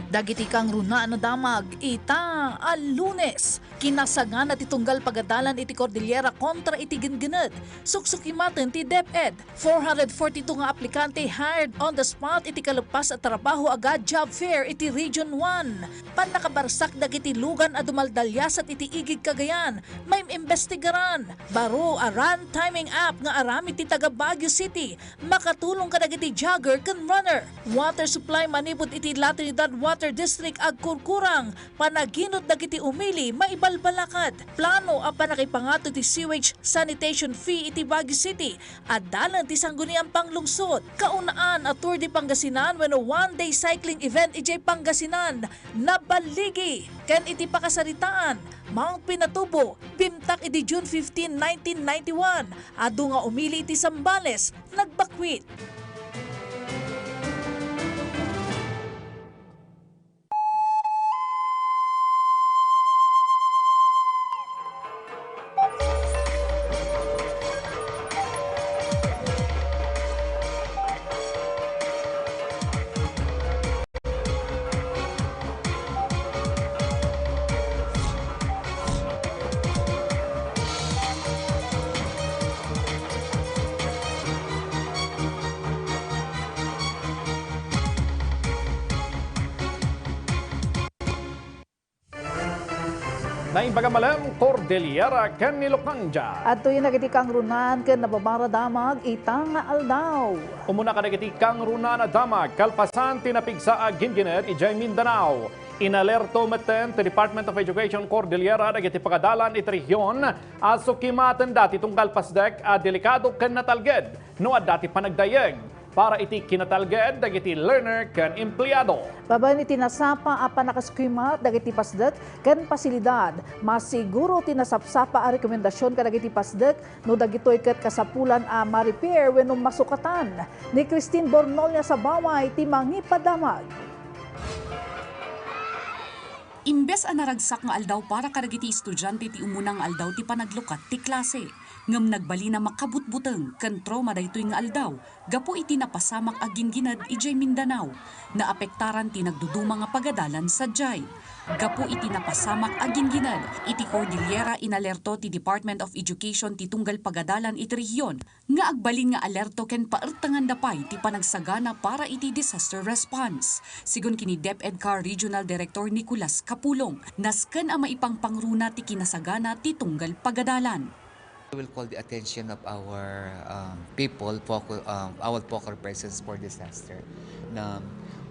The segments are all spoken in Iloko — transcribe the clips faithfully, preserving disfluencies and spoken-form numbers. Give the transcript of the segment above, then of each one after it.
Dagiti kangrunaan a damag ita a Lunes, kinasagana ti tunggal pagadalan iti Cordillera kontra iti gingined. Suksukimaten ti DepEd. Four hundred forty-two nga aplikante hired on the spot iti kalpas a trabaho agga job fair iti Region one. Pannakabarsak dagiti lugan a dumaldaliasat iti Igig Cagayan, maim-imbestigaran. Baro a run timing app nga aramid ti taga Baguio City, makatulong kadagiti jogger ken runner. Water supply manipud iti La Trinidad Water District agkurkurang, panaginut dagiti umili maibalbalakat. Plano a panakipangato ti sewage sanitation fee iti Baguio City, adalen ti Sangguniang Panglungsod. Kaunaan a Tour de Pangasinan wenno one-day cycling event idiay Pangasinan, naballigi. Ken iti pakasaritaan, Mount Pinatubo, bimtak idi June fifteen, nineteen ninety-one, adu nga umili iti Zambales, nagbakwit. Naimbag a malem, Cordillera ken Ilocanga. Adtoyen dagiti kangrunaan ken nababaro a damag ita nga aldaw. Umuna kadagiti kangrunaan a damag kalpasan ti napigsa a gingined idiay Mindanao. Inalerto metten ti Department of Education Cordillera dagiti pagadalan iti rehiyon a sukimatenda ti tunggal pasdek a delikado ken natalged no adda ti panagdayeg para iti kinatalged dagiti learner ken empleado. Babaen iti nasapa a pannakasukimat dagiti pasdek ken pasilidad, masiguro ti nasapsapa a rekomendasion kadagiti pasdek no dagitoy ket kasapulan a ma-repair wenno masukatan. Ni Christine Bornolia Sabaway ti mangipadamag. Imbes a naragsak nga aldaw para kadagiti estudiante ti umuna nga aldaw ti panaglukat ti klase, ngem nagbalin a makabutbuteng ken trauma daytoy nga aldaw gapu iti napasamak a gingined idiay Mindanao. Naapektaran ti nagduduma nga pagadalan sadiay. Gapu iti napasamak a gingined, iti Cordillera inalerto ti Department of Education ti tunggal pagadalan iti rehiyon nga agbalin nga alerto ken paertenganda pay ti panagsagana para iti disaster response. Sigun ken ni DepEd CAR Regional Director Nicolas Capulong, nasken a maipangpangruna ti kinasagana ti tunggal pagadalan. We will call the attention of our, um, people, focal, um, our focal persons for disaster na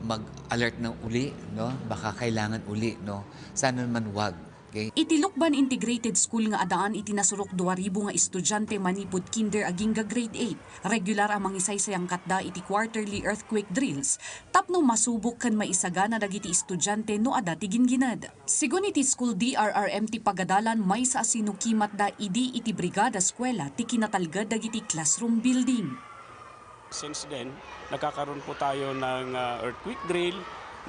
mag-alert na uli, no? Baka kailangan uli, no? Sana naman wag. Okay. Iti Lucban Integrated School nga addaan iti nasurok dua ribu nga estudiante manipud kinder agingga grade eight, regular a mangisaysayangkatda iti quarterly earthquake drills tapno masubok ken maisagana dagiti estudiante no adda ti gingined. Sigun iti school D R R M ti pagadalan, maysa a sinukimatda idi iti brigada eskuela ti kinatalged dagiti classroom building. Since then, nagkakaroon po tayo ng, ah, earthquake drill,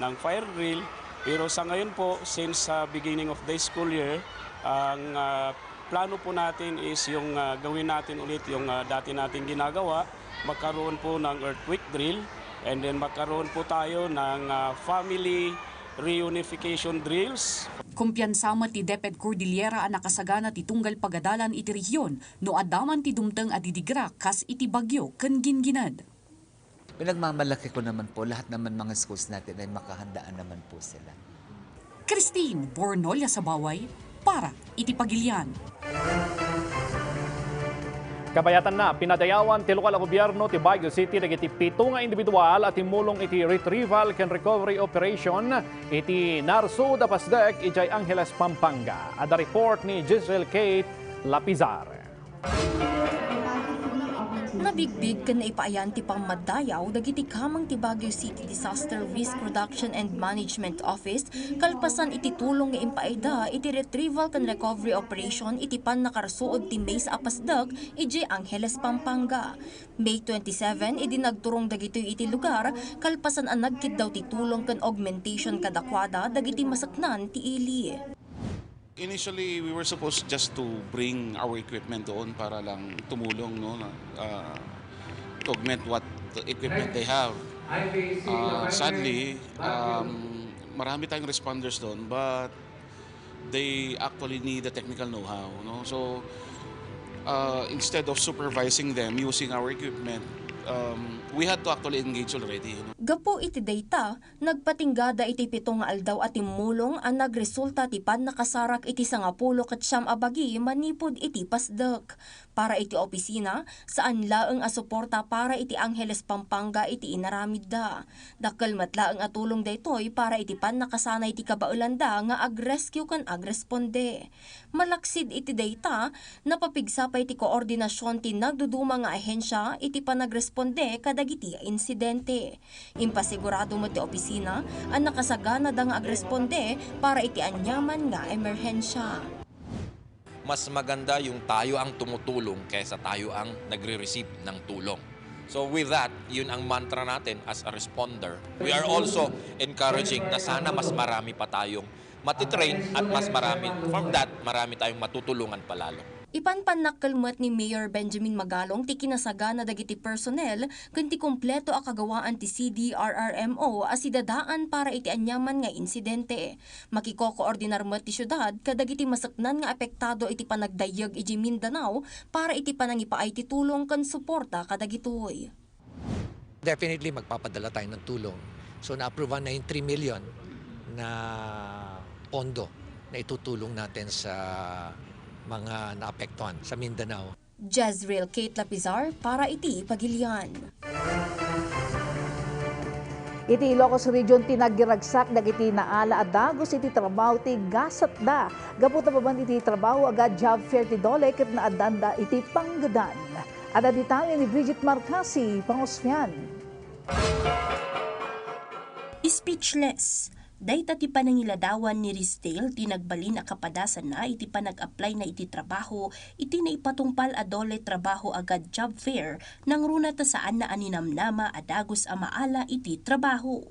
ng fire drill. Pero sa ngayon po, since, ah, beginning of the school year, ang, ah, plano po natin is yung, ah, gawin natin ulit yung, ah, dati nating ginagawa. Magkaroon po ng earthquake drill, and then magkaroon po tayo ng, ah, family reunification drills. Kumpiyansa met ti DepEd Cordillera a nakasagana ti tunggal pagadalan iti rehiyon no adda man ti dumteng a didigra kas iti bagyo ken gingined. Pinagmamalaki ko naman po, lahat naman mga schools natin ay makahandaan naman po sila. Christine Bornolia Sabaway para iti Pagilian. Kabayatanna, pinadayawan ti lokal a gobyerno ti Baguio City dagiti pito nga individual a timmulong iti retrieval ken recovery operation iti narsuod a pasdek idiay Angeles, Pampanga. Adda report ni Giselle Kate Lapizar. Nabigbig ken naipaayan ti pammaddayaw dagiti kameng ti Baguio City Disaster Risk Reduction and Management Office kalpasan iti tulong nga impaayda iti retrieval ken recovery operation iti pannakarsuod ti maysa a pasdek idiay Angeles, Pampanga. May twenty-seven idi nagturong dagitoy iti lugar kalpasan a nagkiddaw ti tulong ken augmentation kadakuada dagiti maseknan ti ili. Initially, we were supposed just to bring our equipment doon para lang tumulong, no, na, ah, to augment what equipment they have. Uh, sadly, um, marami tayong responders doon, but they actually need the technical know-how, no? So, uh, instead of supervising them using our equipment, um, we had to actually engage already, no? Gapu iti dayta, nagpatinggada iti pito nga aldaw a timmulong a nagresulta ti pannakasarak iti sangapulo ket siam a bagi manipud iti Pasdek. Para iti opisina, saan laeng a suporta para iti Angeles, Pampanga iti inaramidda. Dakkel met laeng a tulong daytoy para iti pannakasanay ti kabaelanda nga agrescue ken agresponde. Malaksid iti dayta, napapigsa pay ti koordinasion ti nagduduma nga ahensia iti panagresponde kadagiti insidente. Impasigurado met ti opisina a nakasaganada nga agresponde para iti aniaman nga emerhensia. Mas maganda yung tayo ang tumutulong kaysa tayo ang nagre-receive ng tulong. So with that, yun ang mantra natin as a responder. We are also encouraging na sana mas marami pa tayong matitrain at mas marami, from that, marami tayong matutulungan palalo. Ipanpannakkel met ni Mayor Benjamin Magalong ti kinasagana dagiti personnel ken ti kompleto a kagawaan ti C D R R M O a sidadaan para iti aniaman nga insidente. Makikokoordinar met ti siudad kadagiti maseknan nga apektado iti panagdayyeg iti Mindanao para iti panangipaay ti tulong ken suporta kadagitoy. Definitely, magpapadala tayo ng tulong. So, na-approvean na yung three million na pondo na itutulong natin sa mga naapektuhan sa Mindanao. Jezreel Kate Lapizar para iti Pagilian. Iti Ilocos Region, ti nagragsak dagiti naala a dagus iti trabaho ti gasatda. Gapu ta mapan iti trabaho, agad job fair ti DOLE ket naaddanda iti panggedan. Adda detalye ni Bridget Marcasi, Pangosfian. Speechless. Dayta ti panangiladawan ni Rizdale ti nagbalin a kapadasanna iti panag-applyna iti trabaho iti naipatungpal a DOLE Trabaho Agad Job Fair, nangruna ta saanna a ninamnama a dagus a maala iti trabaho.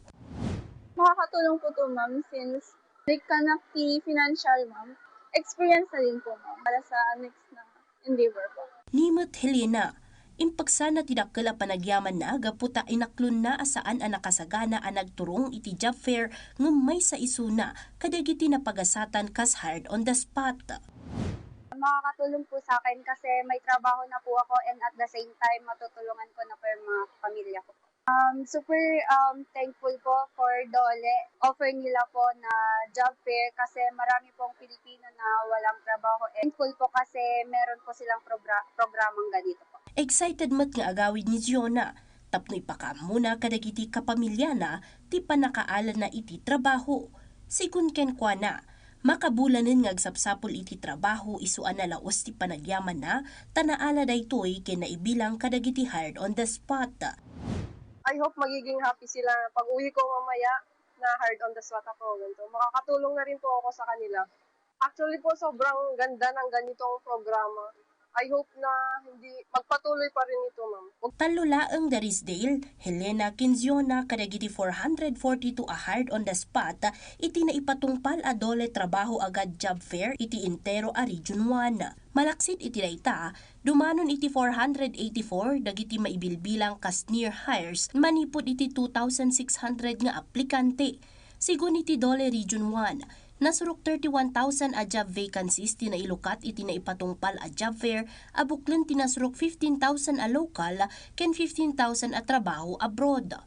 Makakatulong po to, ma'am, since nagkanak ti financial, ma'am. Experience na din po, ma'am, para sa next na endeavor ko. Ni met Helena, impagsana ti dakkel a panagyamanna gapu ta inaklonna a saan a nakasagana a nagturong iti job fair ngem maysa isuna kadagiti napagasatan kas hired on the spot. Makakatulong po sa akin kasi may trabaho na po ako and at the same time matutulungan ko na po yung mga pamilya ko. Um, super, um, thankful po for DOLE. Offer nila po na job fair kasi marami pong Pilipino na walang trabaho. Thankful po kasi meron po silang progra-, programang ganito po. Excited met nga agawid ni Ziona tapno ipakaammona kadagiti kapamilyana ti pannakaalanna iti trabaho. Sigun kenkuana, makabulanen nga agsapsapul iti trabaho isu a nalaus ti panagyamanna, ta naala daytoy ken naibilang kadagiti hired on the spot. I hope magiging happy sila pag-uwi ko mamaya na hired on the spot ako, ganito. Makakatulong na rin po ako sa kanila. Actually po, sobrang ganda ng ganitong programa. I hope na hindi, magpatuloy pa rin ito, ma'am. Tallo laeng da Rizdale, Helena ken Ziona kadagiti four hundred forty-two a hired on the spot iti naipatungpal a DOLE Trabaho Agad Job Fair iti entero a Region one. Malaksid iti dayta, dumanon iti four hundred eighty-four dagiti maibilbilang kas near hires manipud iti two thousand six hundred nga aplikante. Sigun iti DOLE Region one, nasurok thirty-one thousand a job vacancies ti nailukat iti naipatungpal a job fair a buklen ti nasurok fifteen thousand a local ken fifteen thousand a trabaho abroad.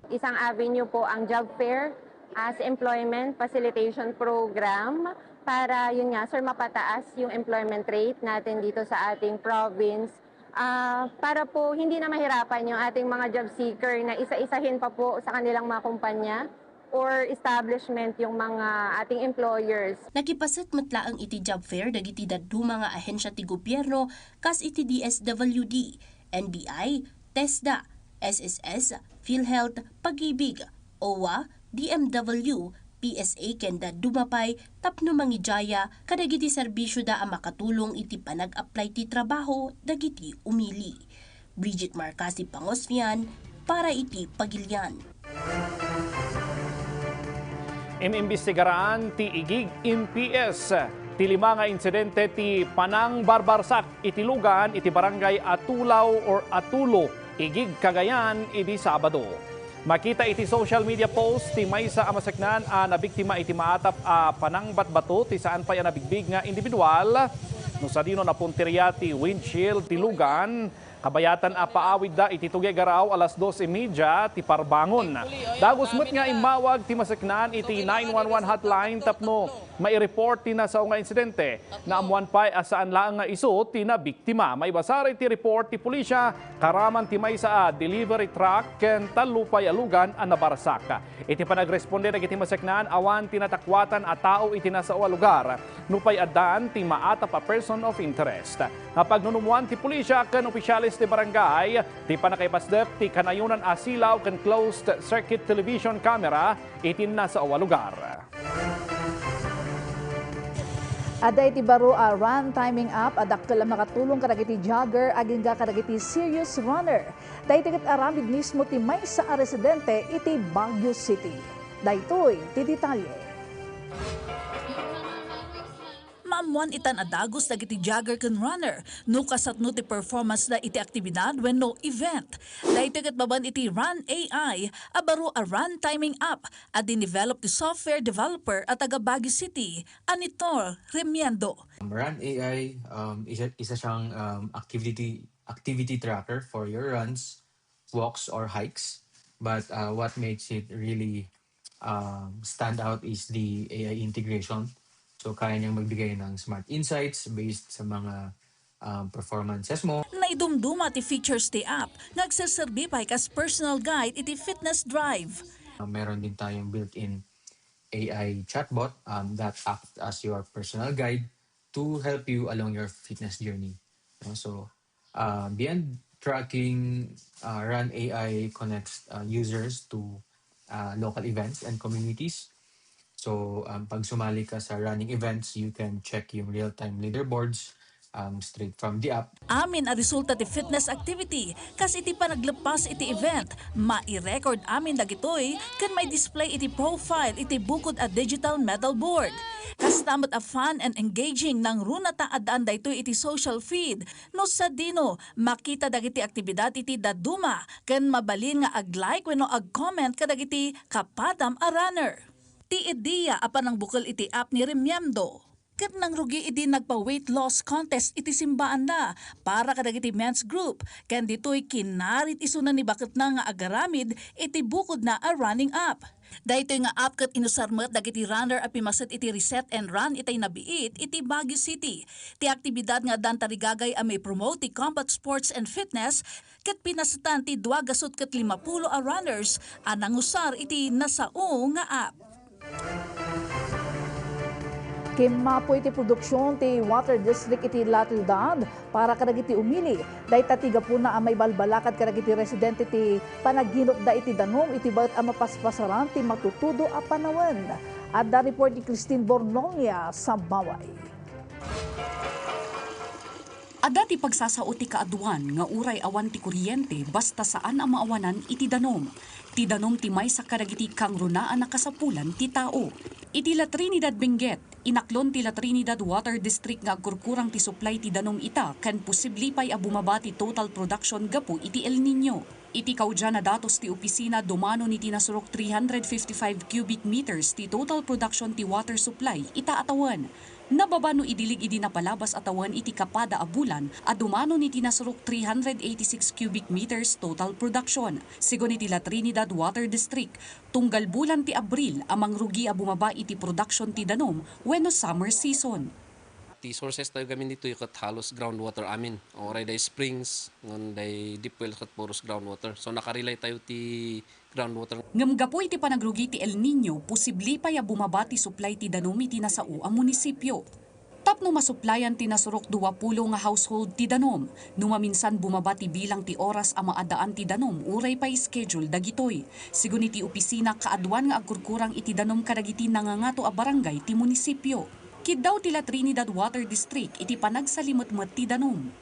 Isang avenue po ang job fair as employment facilitation program para, yun nga, sir, mapataas yung employment rate natin dito sa ating province. Ah, para po hindi na mahirapan yung ating mga job seeker na isa-isahin pa po sa kanilang mga kumpanya or establishment yung mga ating employers. Nakipaset met laeng iti job fair dagiti dadduma nga ahensya ti gobierno kas iti D S W D, N B I, TESDA, S S S, PhilHealth, Pag-ibig, O W A, D M W, P S A ken dadduma pay tapno mangidiaya kadagiti serbisioda a makatulong iti panag-apply ti trabaho dagiti umili. Bridget Marcasi Pangosfian para iti Pagilian. Inimbestigaraan ti igig M P S ti lima nga insidente ti panangbarbarsak iti lugan iti barangay Atulaw or Atulo, igig Cagayan idi Sabado. Makita iti social media post ti maysa a maseknan a nabiktima iti maatap a panangbatbato ti saan pay a nabigbig nga individual, no sadino napunteria ti windshield ti lugan. Kabayatan a paawidda iti tugi a garaw alas dos y media ti parbangon. Dagus met nga immawag ti maseknan iti nine one one hotline tapno maireport ti nasao nga insidente. Naammoan pay a saan laeng nga isu ti nabiktima. Maibasar iti report ti pulisya, karaman ti maysa a delivery truck ken tallo pay a lugan a nabarsak. Iti panagresponde dagiti maseknan, awan ti natakuatan a tao iti nasao a lugar. Nupay addan ti maatap a person of interest. Napagnunumoan ti pulisya ken opisyales ti barangay ti pannakaipasdep ti kanayonan a silaw ken closed circuit television camera iti nasao a lugar. Adda iti baro a run timing app a dakkel a makatulong kadagiti jogger agingga kadagiti serious runner. Daytoy ket aramid mismo ti maysa a residente iti Baguio City. Daytoy ti detalye. Maammoan itan a dagus dagiti jogger ken runner no kasatno ti performance da iti aktibidad wenno event. Daytoy ket babaen iti Run A I a baro a run timing app a dinevelop ti software developer a taga Baguio City a ni Tor Remiendo. Um, Run A I, um, isa, isa siyang um, activity activity tracker for your runs, walks, or hikes. But uh, what makes it really um, stand out is the A I integration. So kaya niyang magbigay ng smart insights based sa mga um, performances mo. Naidumduma ti features ti app nga agserserbi pay kas personal guide iti fitness drive. Uh, meron din tayong built-in A I chatbot um, that acts as your personal guide to help you along your fitness journey. No? So, uh, beyond tracking, uh, Run A I connects uh, users to uh, local events and communities. So, um, pag sumali ka sa running events, you can check yung real-time leaderboards um, straight from the app. Amin a resulta ti fitness activity, kas iti panagleppas iti event, mairecord amin dagitoy ken maidisplay iti profile iti bukod a digital medal board. Kasta met a fun and engaging nangruna ta addaan daytoy iti social feed no sadino makita dagiti aktibidad iti dadduma ken mabalin nga ag-like wenno ag-comment kadagiti kapadam a runner. Ti idea a panangbukel iti app ni Remiendo ket nangrugi idi nagpa-weight loss contest iti simbaanda para kadagiti men's group, ken ditoy kinarit isuna ni baketna nga agaramid iti bukodna a running app. Daytoy nga app ket inusar met dagiti runner a pimaset iti Reset and Run itay nabiit iti Baguio City. Ti aktibidad nga addan tarigagay a maipromote ti combat sports and fitness ket pinasetan ti dua gasut ket limapulo a runners a nangusar iti nasao nga app. Kimmapoy ti produksion ti Water District iti La Trinidad para kadagiti umili. Dayta ti gapuna a maibalbalakad kadagiti residente ti panaginutda iti danum iti bayat a mapaspasaran ti matutudo a panawen. Adda report ni Christine Bornolia, Sambaway. Adda ti pagsasao ti kaaduan nga uray awan ti kuryente basta saan a maawanan iti danum. Ti danum ti maysa kadagiti kangrunaan a kasapulan ti tao. Iti La Trinidad Benguet, inaklon ti La Trinidad Water District nga agkurkurang ti supply ti danum ita ken posible pay a bumaba ti total production gapu iti El Niño. Iti kaudian a datos ti opisina, dumano iti nasurok three hundred fifty-five cubic meters ti total production ti water supply ita a tawen. Nababa no idilig idi napalabas a tawen iti kapada a bulan a dumano iti nasurok three hundred eighty-six cubic meters total production. Sigun iti La Trinidad Water District, tunggal bulan ti Abril a mangrugi a bumaba iti production ti danum wenno summer season. Ti sources tayo gamin ditoy ket halos groundwater amin. Uray day springs, ngan day deep wells ket puros groundwater. So nakarely tayo ti groundwater. Ngem gapu iti panagrugi ti El Niño, posible pay a bumaba ti supply ti danum iti nasao a munisipio. Tapno masuplayan ti nasurok duapulo nga household ti danum, no maminsan bumaba ti bilang ti oras a maadaan ti danum uray pay schedule dagitoy. Sigun iti opisina, kaaduan nga agkurkurang iti danum kadagiti nangangato a barangay ti munisipio. Kiddaw ti La Trinidad Water District iti panagsalimetmet ti danum.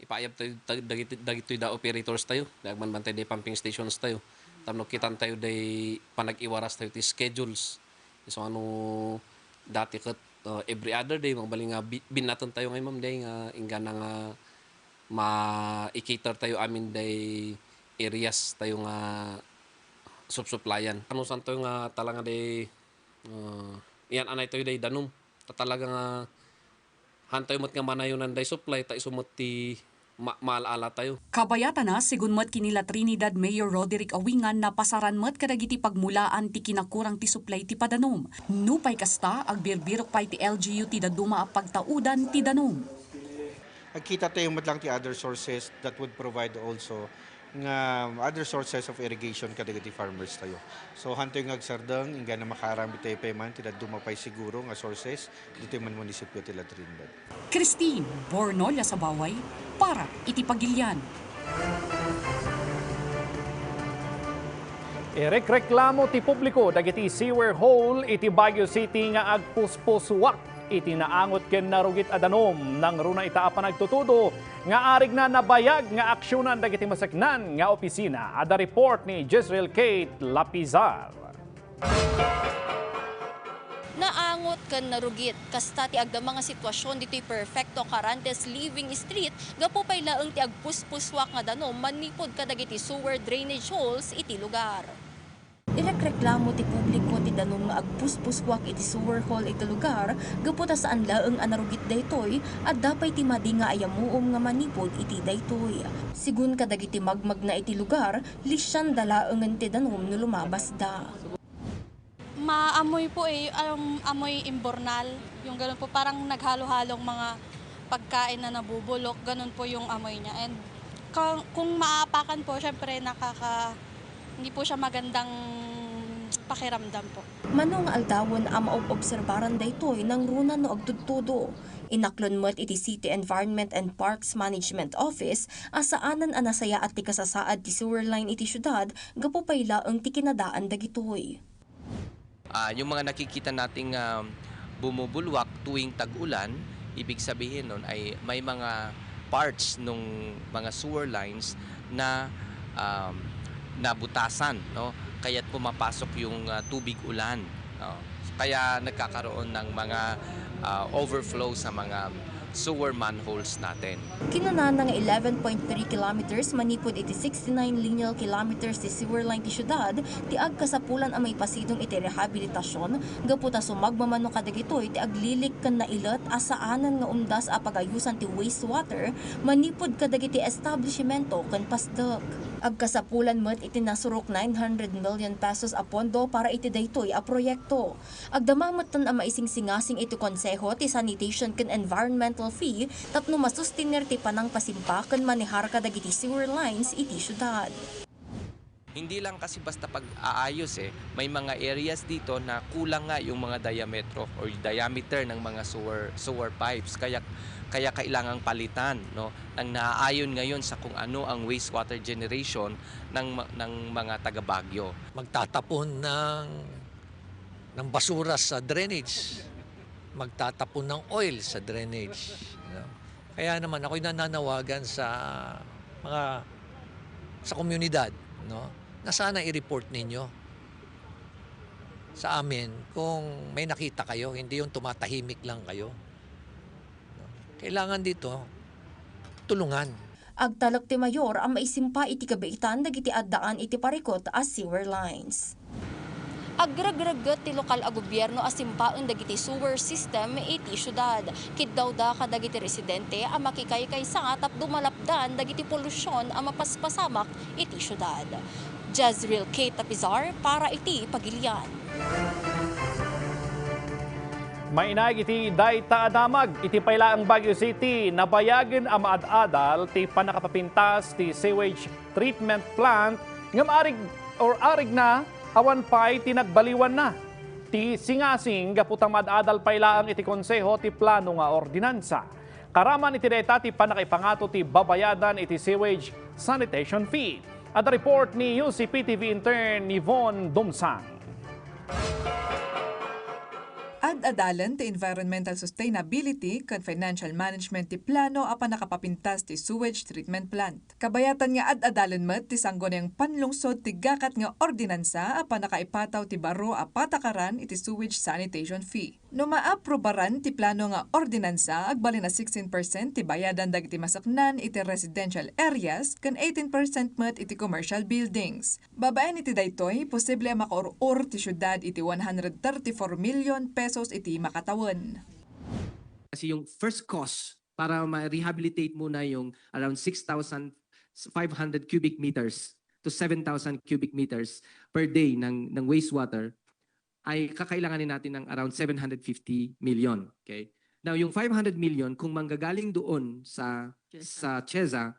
Ipaayab tayo dag- dagiti dagitoy da operators tayo, da agmanbantay day pumping stations tayo. Tapno kitan tayo day panag-iwaras tayo ti schedules. So ano dati ket uh, every other day, mabalin nga bi- binnaten tayo ngay ma'am day nga inggana nga ma-cater tayo amin day areas tayo nga supsuplayan. Ano santo nga talaga day, ah, yan anay tayo day danum. Ta talaga nga hantayo met nga manayonan day supply, ta isu met ti ma-, maal-ala tayo. Kabayatana, sigun met ken ni La Trinidad Mayor Roderick Awingan, napasaran met kadagiti pagmulaan ti kinakurang ti supply ti padanum. Nupay kasta, agbirbirok pay ti L G U ti dadduma a pagtaudan ti danum. Agkita tayo met lang ti other sources that would provide also nga other sources of irrigation kadagiti farmers tayo. So, hantoy nga agsardeng, inggana makaaramid tayo pay man ti dadduma pay siguro nga sources ditoy man munisipyo ti La Trinidad. Christine Bornolia Sabaway para iti Pagilian. Irekreklamo ti publiko dagiti sewer hole iti Baguio City nga agpuspuswak iti naangot ken narugit a danum. Nangruna ita a panagtutudo nga arigna nabayag nga aksyonan dagiti maseknan nga opisina. Adda report ni Jezreel Kate Lapizar. Naangot ken narugit. Kasta ti agdama nga sitwasyon ditoy Perfecto Carantes Living Street, gapu pay laeng ti agpuspuswak nga danum manipud kadagiti sewer drainage holes iti lugar. Irekreklamo ti publiko ti danum nga agpuspuswak iti sewer hole iti lugar, gapu ta saan laeng a narugit daytoy, adda pay ti madi nga ayamuom nga manipud iti daytoy. Sigun kadagiti magmagna iti lugar, lisianda laengen ti danum no lumabasda. Maamoy po eh, um, amoy imbornal, yung ganun po, parang naghalo-halong mga pagkain na nabubulok, ganun po yung amoy niya. And ka-, kung maapakan po, syempre nakaka-, hindi po siya magandang pakiramdam po. Mano nga aldawen a maob-obserbaran daytoy nangruna no agtudtudo. Inaklon met iti City Environment and Parks Management Office a saanen a nasayaat ti kasasaad ti sewer line iti siudad gapu pay laeng ti kinadaan dagitoy. Ah, yung mga nakikita nating, ah, bumubulwak tuwing tag-ulan, ibig sabihin nun ay may mga parts nung mga sewer lines na, um, nabutasan, no? Kaya't pumapasok yung, ah, tubig ulan, no? Kaya nagkakaroon ng mga, ah, overflow sa mga sewer manholes natin. Kinunana nga eleven point three kilometers manipud iti sixty-nine lineal kilometers ti sewer line ti siudad ti agkasapulan a maipasidong iti rehabilitasyon gapu ta sumagmamano kadagitoy ti aglilik ken nailet a saanen nga umdas a pagayosan ti wastewater manipud kadagiti establishmento ken pasdek. Agkasapulan met iti nasurok nine hundred million pesos a pondo para iti daytoy a proyekto. Agdama metten a maisingasingasing iti Konseho ti sanitation ken environmental fee tapno masustener ti panangpasimpa ken manehar kadagiti sewer lines iti siudad. Hindi lang kasi basta pag-aayos eh. May mga areas dito na kulang nga yung mga diametro or diameter ng mga sewer, sewer pipes. Kaya, kaya kailangang palitan, no? Nang naaayon ngayon sa kung ano ang wastewater generation ng ma-, ng mga taga Baguio. Magtatapon ng ng basura sa drainage, magtatapon ng oil sa drainage, no? Kaya naman ako'y nananawagan sa mga, sa komunidad, no, na sana i-report ninyo sa amin kung may nakita kayo, hindi yung tumatahimik lang kayo. No? Kailangan dito tulungan. Agtalek ti mayor a maisimpa iti kabaitan dagiti addaan iti parikut a sewer lines. Agregregget ti lokal a gobierno a simpaen dagiti sewer system iti siudad. Kiddawda kadagiti residente a makikaykaysa tapno malapdan dagiti polusyon a mapaspasamak iti siudad. Jezreel Kate Tapizar para iti Pagilian. Mainayag iti dayta a damag iti paylaeng Baguio City, nabayagen a maad-adal ti pannakapapintas ti sewage treatment plant ngem arig or arigna awan pay ti nagbaliwanna. Ti singasing gapu ta maad-adal pay laeng iti Konseho ti plano nga ordinansa. Karaman iti dayta ti pannakaipangato ti babayadan iti sewage sanitation fee. Adda report ni U C P T V intern Yvonne Dumsang. Ad-adalen ti environmental sustainability ken financial management ti plano a pannakapapintas ti sewage treatment plant. Kabayatan nga ad-adalen met ti sangguniang panlungsod ti gakat nga ordinansa a pannakaipataw ti baro a patakaran iti sewage sanitation fee. No maaprubaran ti plano nga ordinansa, agbalin a sixteen percent ti bayadan dagiti masaknan iti residential areas ken eighteen percent met iti commercial buildings. Babaen iti daytoy, posible a makaur-or ti siudad iti one hundred thirty-four million pesos iti makatawen. Kasi yung first cost para ma-rehabilitate muna yung around six thousand five hundred cubic meters to seven thousand cubic meters per day ng, ng wastewater, ay kakailanganin natin ng around seven hundred fifty million. Okay? Now, yung five hundred million, kung manggagaling doon sa, sa CHESA,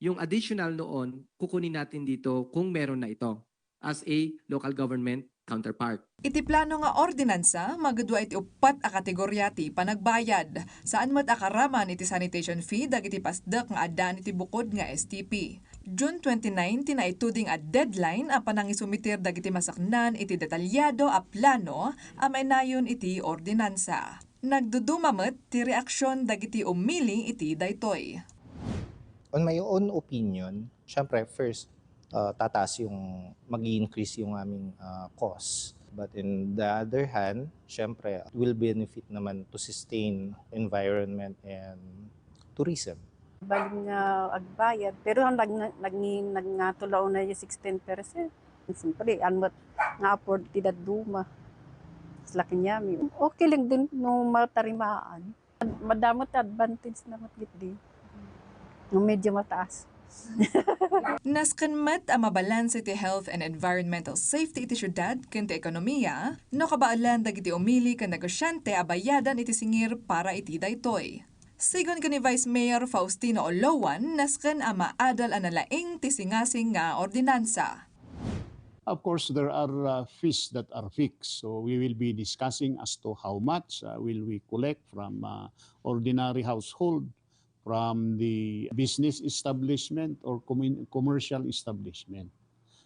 yung additional noon, kukunin natin dito kung meron na ito as a local government counterpart. Iti plano nga ordinansa, magdua iti uppat a kategoria ti panagbayad. Saan met a karaman iti sanitation fee dagiti pasdek nga addaan iti bukod nga S T P. June twenty-nine ti naituding a deadline a panangisumiter dagiti masaknan iti detalyado a plano a mainayon iti ordinansa. Nagduduma met ti reaksion dagiti umili iti daytoy. On my own opinion, syempre first, uh, tataas yung, mag increase yung aming uh, cost. But in the other hand, syempre, it will benefit naman to sustain environment and tourism. Bali nga agbayad, pero ang nag, nag, nagngato laeng na yung sixteen percent. Siyempre, ano nga afford ti dadduma. Sa lakin niya, okay lang din no matarimaan. Madamo ti advantage na matgitdi. No medyo mataas. Nasken met a mabalanse ti health and environmental safety iti siudad ken ti ekonomiya no kabaelan dagiti umili ken negosiante a bayadan iti singir para iti daytoy. Sigun ken ni Vice Mayor Faustino Oloan, nasken a maadal a nalaing ti singasing nga ordinansa. Of course, there are uh, fees that are fixed. So we will be discussing as to how much uh, will we collect from uh, ordinary household, from the business establishment or commun- commercial establishment.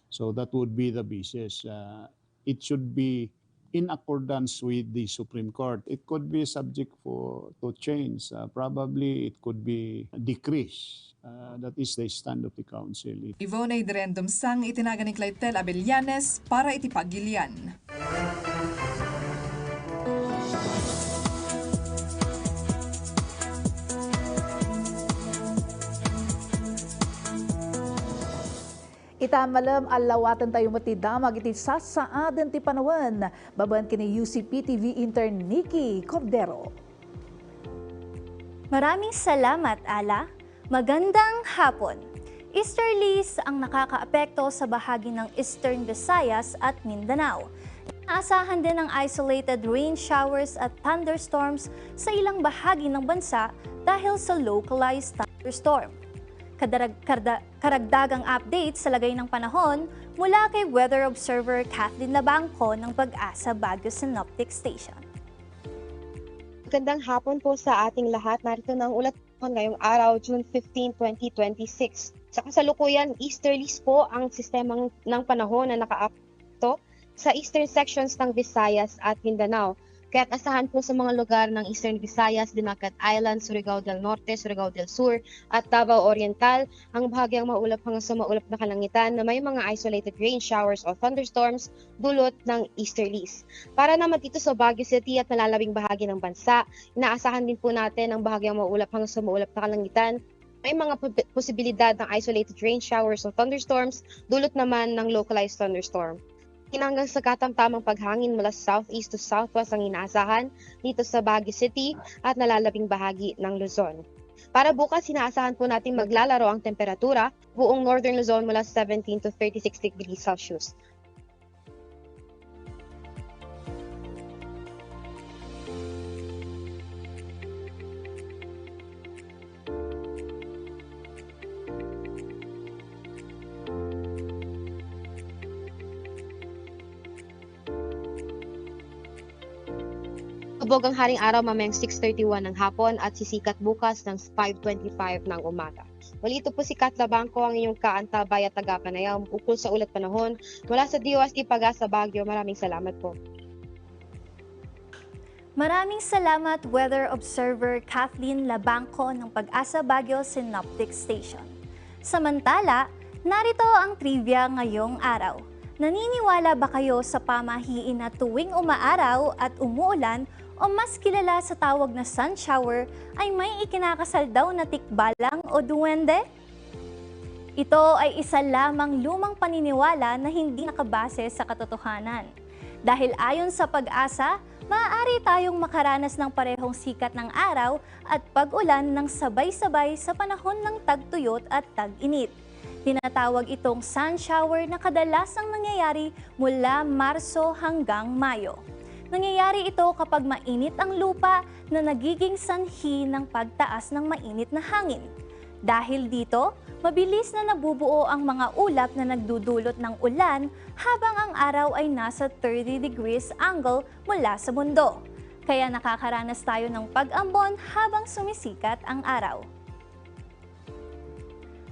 So that would be the basis. Uh, it should be in accordance with the Supreme Court. It could be subject for to change. Uh, probably it could be decreased. Uh, that is the stand of the council. Ivone Idrendum sang iti nagan ni Claytel Abellanes para iti Pagilian. Ita malem, allawatentayo met ti damag iti sasaaden ti panawen. Babaen ken ni U C P T V intern Nikki Cordero. Maraming salamat, Ala. Magandang hapon. Easterlies ang nakakaapekto sa bahagi ng Eastern Visayas at Mindanao. Inaasahan din ang isolated rain showers at thunderstorms sa ilang bahagi ng bansa dahil sa localized thunderstorm. Kadarag- karda- karagdagang update sa lagay ng panahon mula kay weather observer Kathleen Labangco ng Pag-asa Baguio Synoptic Station. Magandang hapon po sa ating lahat. Narito na ang ulat ngayong araw, June fifteen, twenty twenty-six. Sa kasalukuyan, easterlies po ang sistema ng panahon na nakaapekto sa eastern sections ng Visayas at Mindanao. Kaya't asahan po sa mga lugar ng Eastern Visayas, Dinagat Island, Surigao del Norte, Surigao del Sur, at Davao Oriental ang bahagyang maulap hanggang sa maulap na kalangitan na may mga isolated rain showers o thunderstorms dulot ng easterlies. Para naman dito sa Baguio City at malalabing bahagi ng bansa, inaasahan din po natin ang bahagyang maulap hanggang sa maulap na kalangitan. May mga posibilidad ng isolated rain showers o thunderstorms dulot naman ng localized thunderstorm. Hinanggang sa katamtamang paghangin mula southeast to southwest ang inaasahan dito sa Baguio City at nalalabing bahagi ng Luzon. Para bukas, inaasahan po natin maglalaro ang temperatura buong Northern Luzon mula seventeen to thirty-six degrees Celsius. Tubog ang haring araw mamayang six thirty-one ng hapon at sisikat bukas ng five twenty-five ng umaga. Muli, ito po si Kat Labangco, ang inyong kaantabay at tagapanayam ukol sa ulat panahon mula sa D O S T Pag-asa Baguio. Maraming salamat po. Maraming salamat, Weather Observer Kathleen Labangco ng PAGASA Baguio Synoptic Station. Samantala, narito ang trivia ngayong araw. Naniniwala ba kayo sa pamahiin na tuwing umaaraw at umuulan o mas kilala sa tawag na sun shower ay may ikinakasal daw na tikbalang o duwende? Ito ay isa lamang lumang paniniwala na hindi nakabase sa katotohanan. Dahil ayon sa PAGASA, maaari tayong makaranas ng parehong sikat ng araw at pag-ulan ng sabay-sabay sa panahon ng tagtuyot at tag-init. Tinatawag itong sun shower na kadalasang nangyayari mula Marso hanggang Mayo. Nangyayari ito kapag mainit ang lupa na nagiging sanhi ng pagtaas ng mainit na hangin. Dahil dito, mabilis na nabubuo ang mga ulap na nagdudulot ng ulan habang ang araw ay nasa thirty degrees angle mula sa mundo. Kaya nakakaranas tayo ng pag-ambon habang sumisikat ang araw.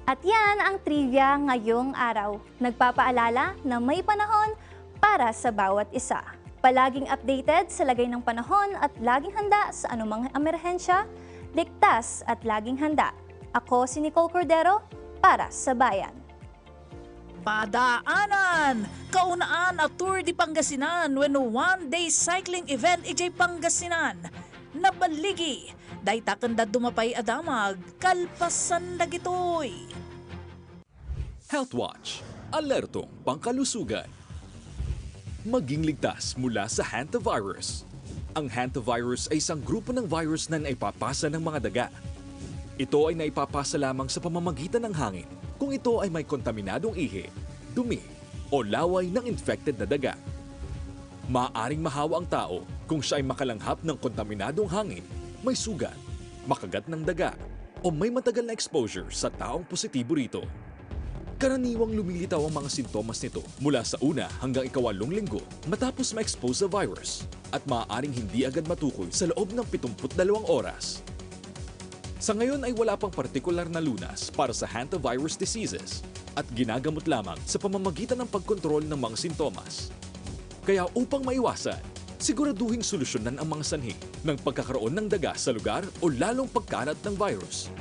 At yan ang trivia ngayong araw. Nagpapaalala na may panahon para sa bawat isa. Palaging updated sa lagay ng panahon at laging handa sa anumang emerhensya, ligtas at laging handa. Ako si Nicole Cordero para sa Bayan. Padaanan! Kaunaan a Tour de Pangasinan wenno one-day cycling event idiay Pangasinan. Nabaligi! Dayta ken dadduma pay a damag kalpasan dagitoy. Health Watch, alertong pangkalusugan. Maging ligtas mula sa hantavirus. Ang hantavirus ay isang grupo ng virus na naipapasa ng mga daga. Ito ay naipapasa lamang sa pamamagitan ng hangin kung ito ay may kontaminadong ihi, dumi, o laway ng infected na daga. Maaaring mahawa ang tao kung siya ay makalanghap ng kontaminadong hangin, may sugat, makagat ng daga, o may matagal na exposure sa taong positibo rito. Karaniwang lumilitaw ang mga sintomas nito mula sa una hanggang ikawalong linggo matapos ma-expose sa virus at maaaring hindi agad matukoy sa loob ng pitput dalawang oras. Sa ngayon ay wala pang partikular na lunas para sa hantavirus diseases at ginagamot lamang sa pamamagitan ng pagkontrol ng mga sintomas. Kaya upang maiwasan, siguraduhing solusyonan ang mga sanhi ng pagkakaroon ng daga sa lugar o lalong pagkalat ng virus.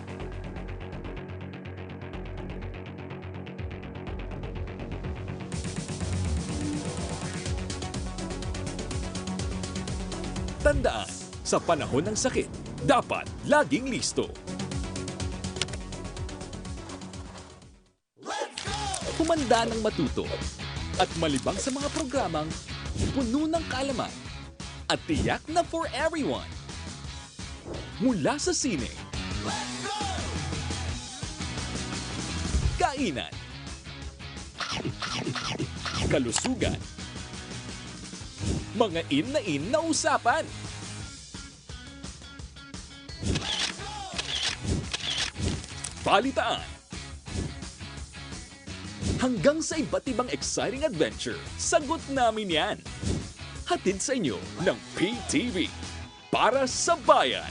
Tandaan, sa panahon ng sakit, dapat laging listo. Humanda ng matuto at malibang sa mga programang puno ng kaalaman at tiyak na for everyone. Mula sa sine, kainan, kalusugan, mga in na in na usapan, balitaan, hanggang sa iba't ibang exciting adventure, sagot namin yan. Hatid sa inyo ng P T V, para sa bayan.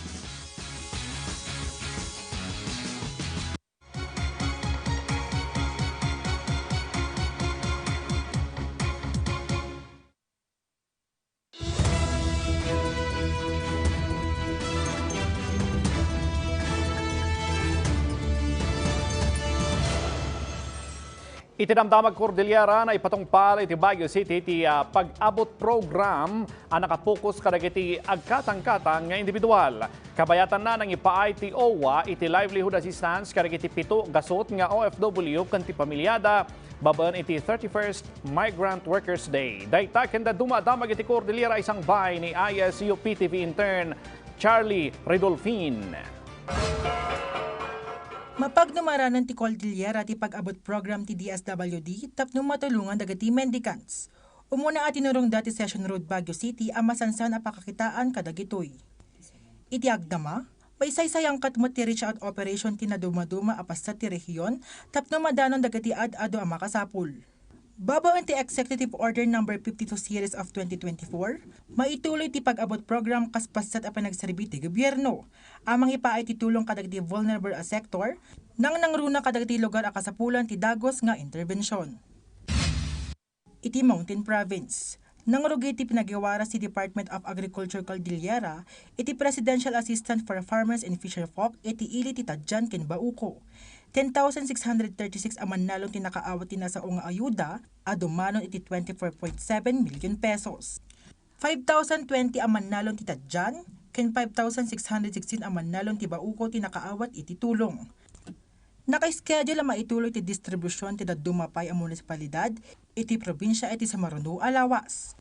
Iti Damdamag Cordillera, naipatungpal iti Baguio City ti, ah, pag-abot program a nakapokus kadagiti agkatangkatang nga individual. Kabayatanna, nangipaay ti owa iti livelihood assistance kadagiti pito gasut nga O F W ken ti pamiliada babaen iti thirty-first Migrant Workers Day. Dayta ken dadduma a damag iti Cordillera, isangbay ni I S U P T V intern Charlie Ridolfin. Mapagnumaran ti Cordillera ti pag-abot program ti D S W D tapno matulongan dagiti mendicants. Umuna a tinurongda ti Session Road, Baguio City a masansan a pakakitaan kadagitoy. Iti agdama, maisaysayaat met ti reach-out operation ti nadumaduma a paset ti rehiyon tapno madanon dagiti ad-adu a makasapul. Babaen ti Executive Order Number fifty-two Series of twenty twenty-four, maituloy ti pag-abot program kas paset a panagserbi ti gobierno a mangipaay ti tulong kadagiti vulnerable a sektor, nangnangruna kadagiti lugar a kasapulan ti dagus nga interbension. Iti Mountain Province, Nangrugi ti pinagiwaras ti Department of Agriculture Cordillera iti Presidential Assistance for Farmers and Fisherfolk iti ili ti Tadjan ken Bauco. Ten thousand six hundred thirty-six a mannalon ti nakaawat ti nasao nga ayuda a dumanon iti twenty-four point seven million pesos. Five thousand twenty a mannalon ti Tadjan ken five thousand six hundred sixteen a mannalon ti Bauco ti nakaawat iti tulong. Naka-schedule a maituloy ti distribusion ti dadduma pay a munisipalidad iti probinsia iti sumaruno a lawas.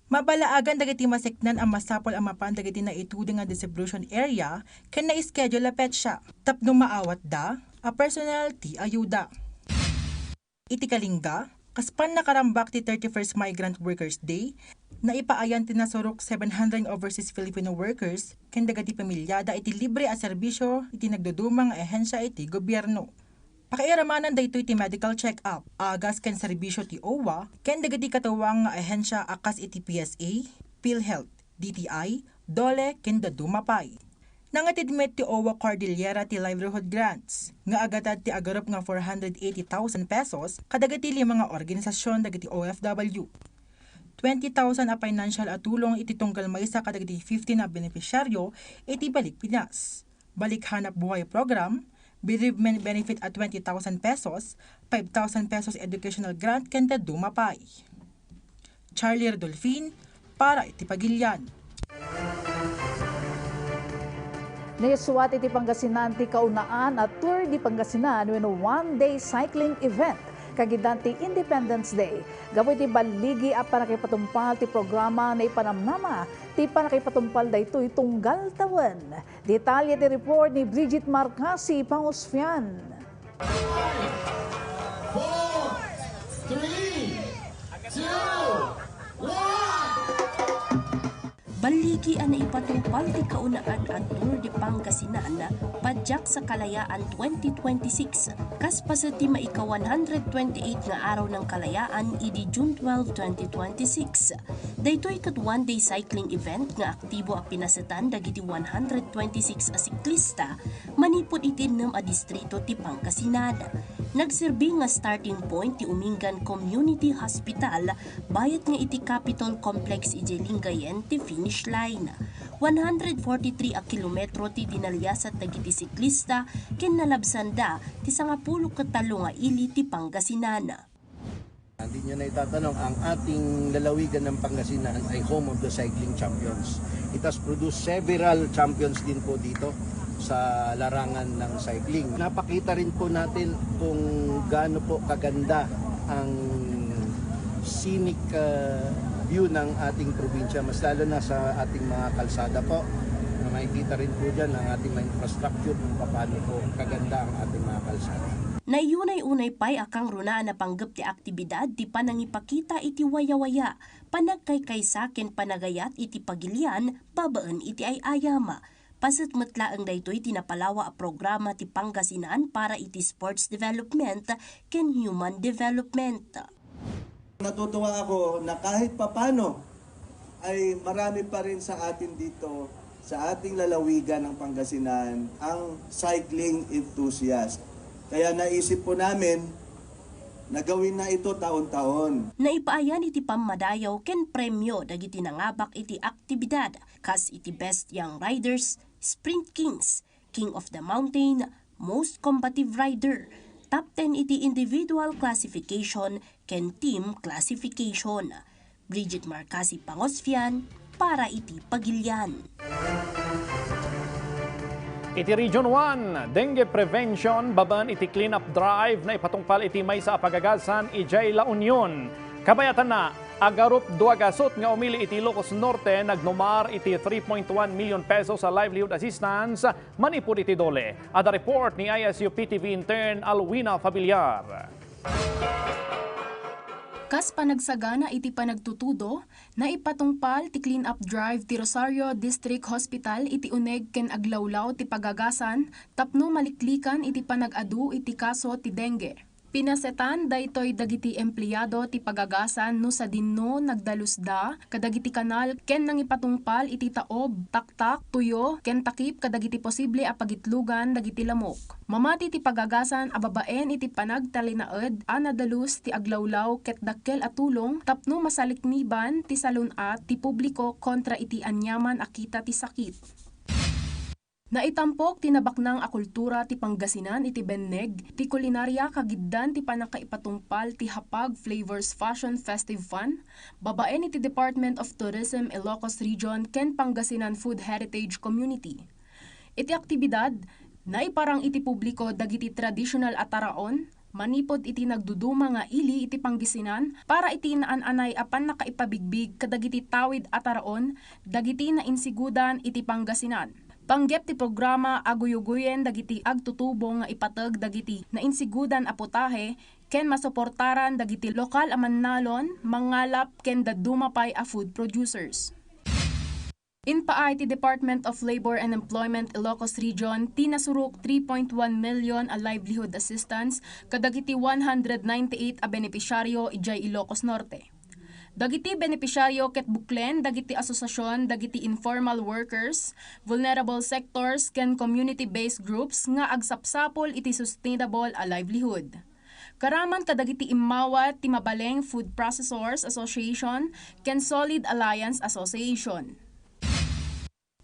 Mabalaagan dagiti maseknan a masapul a mapan dagiti naitudi nga distribution area ken na-schedule a petsa tapno maawatda a personal ti ayuda. Iti Kalinga, kas pannakarambak ti thirty-first Migrant Workers Day, naipaayan ti nasurok seven hundred overseas Filipino workers ken dagiti pamilyada iti libre a serbisyo iti nagduduma nga ahensia iti gobierno. Pakairamanan daytoy ti medical check-up, agas ken serbisyo ti owa ken dagiti katuang nga ahensia a kas iti P S A, PhilHealth, D T I, DOLE ken dadduma pay. Nangited met ti owa Cordillera ti livelihood grants nga agatad ti agarup nga four hundred eighty thousand pesos kadagiti lima nga organisasyon dagiti O F W. Twenty thousand a financial a tulong iti tunggal maysa kadagiti fifteen a benepisyaryo iti Balik Pinas, Balik Hanap Buhay Program, Bereavement Benefit a twenty thousand pesos, five thousand pesos educational grant ken dadduma pay. Charlie Rodolfin para iti Pagilian. Naisuat iti Pangasinan ti kaunaan a Tour de Pangasinan wenno one-day cycling event kagidan ti Independence Day. Gapu iti balligi a pannakipatungpal ti programa, naipanamnama ti pannakipatungpal daytoy tunggal tawen. Detalye ti report ni Bridget Marcasi Pangosfian. Four, three, two, one. Balligi a naipatungpal ti kaunaan a Tour de Pangasinan, Padyak sa Kalayaan twenty twenty-six, kas paset ti maika one hundred twenty-eight nga Araw ng Kalayaan idi June twelve, twenty twenty-six. Daytoy ket one-day cycling event nga aktibo a pinasetan dagiti one hundred twenty-six a siklista manipud iti ennem a distrito ti Pangasinan. Nagserbi nga starting point ti Umingan Community Hospital, bayat nga iti Capitol Complex idiay Lingayen ti finish line. One hundred forty-three a kilometro ti dinaliasat dagiti siklista ken nalabsanda ti sangapulo ket tallo nga ili ti Pangasinan. Hindi nyo na itatanong, ang ating lalawigan ng Pangasinan ay home of the cycling champions. It has produced several champions din po dito sa larangan ng cycling. Napakita rin po natin kung gaano po kaganda ang scenic, uh, view ng ating probinsya, mas lalo na sa ating mga kalsada po. Na makikita rin po dyan ang ating mga infrastructure kung paano po kaganda ang ating mga kalsada. Naiyunay-unay pay a kangrunaan a panggep ti aktibidad ti panangipakita iti wayawaya, panagkaykaysa ken panagayat iti pagilian babaen iti ay-ayam. Paset met laeng daytoy ti napalawa a programa ti Pangasinan para iti sports development ken human development. Natutuwa ako na kahit papano ay marami pa rin sa atin dito, sa ating lalawigan ng Pangasinan, ang cycling enthusiast. Kaya naisip po namin na gawin na ito taon-taon. Naipaayan iti pammadayaw ken premyo dagiti nangabak iti aktibidad, kas iti Best Young Riders, Sprint Kings, King of the Mountain, Most Combative Rider, Top ten iti individual classification ken team classification. Bridget Marcasi Pangosfian para iti Pagilian. Iti Region one, dengue prevention babaen iti clean-up drive naipatungpal iti maysa a pagagasan idiay La Union. Kabayatanna, agarup dua gasut nga umili iti Ilocos Norte nagnumar iti three point one million pesos a livelihood assistance manipud iti DOLE. Adda report ni I S U P T V intern Alwina Fabiliar. Kas panagsagana iti panagtutudo, naipatungpal ti clean-up drive ti Rosario District Hospital iti uneg ken aglawlaw ti pagagasan tapno maliklikan iti panag-adu iti kaso ti dengue. Pinasetan daytoy dagiti empleado ti pagagasan no sadino nagdalusda kadagiti kanal ken nangipatungpal iti taob, taktak, tuyo, ken takip kadagiti posible a pagitlogan dagiti lamok. Mamati ti pagagasan a babaen iti panagtalinaed a nadalus ti aglawlaw ket dakkel a tulong tapno masalikniban ti salun-at ti publiko kontra iti aniaman a kita ti sakit. Naitampok ti nabaknang a kultura ti Pangasinan iti benneg ti kulinaria kagiddan ti pannakaipatungpal ti Hapag Flavors Fashion Festive Fun babaen iti Department of Tourism Ilocos Region ken Pangasinan Food Heritage Community. Iti aktibidad, naiparang iti publiko dagiti traditional a taraon, manipud iti nagduduma nga ili iti Pangasinan para iti naan-anay a pannakaipabigbig kadagiti tawid a taraon dagiti nainsigudan iti Pangasinan. Panggep ti programa, aguyoguyen dagiti agtutubo nga ipateg dagiti nainsigudan a putahe ken masuportaran dagiti lokal a mannalon, mangalap ken dadduma pay a food producers. Impaay ti Department of Labor and Employment Ilocos Region ti nasurok three point one million a livelihood assistance kadagiti one hundred ninety-eight a benepisyaryo idiay Ilocos Norte. Dagiti benepisyaryo ket buklen dagiti asosiasion dagiti informal workers, vulnerable sectors, ken community-based groups nga agsapsapul iti sustainable a livelihood. Karaman kadagiti immawat ti Mabaleng Food Processors Association ken Solid Alliance Association.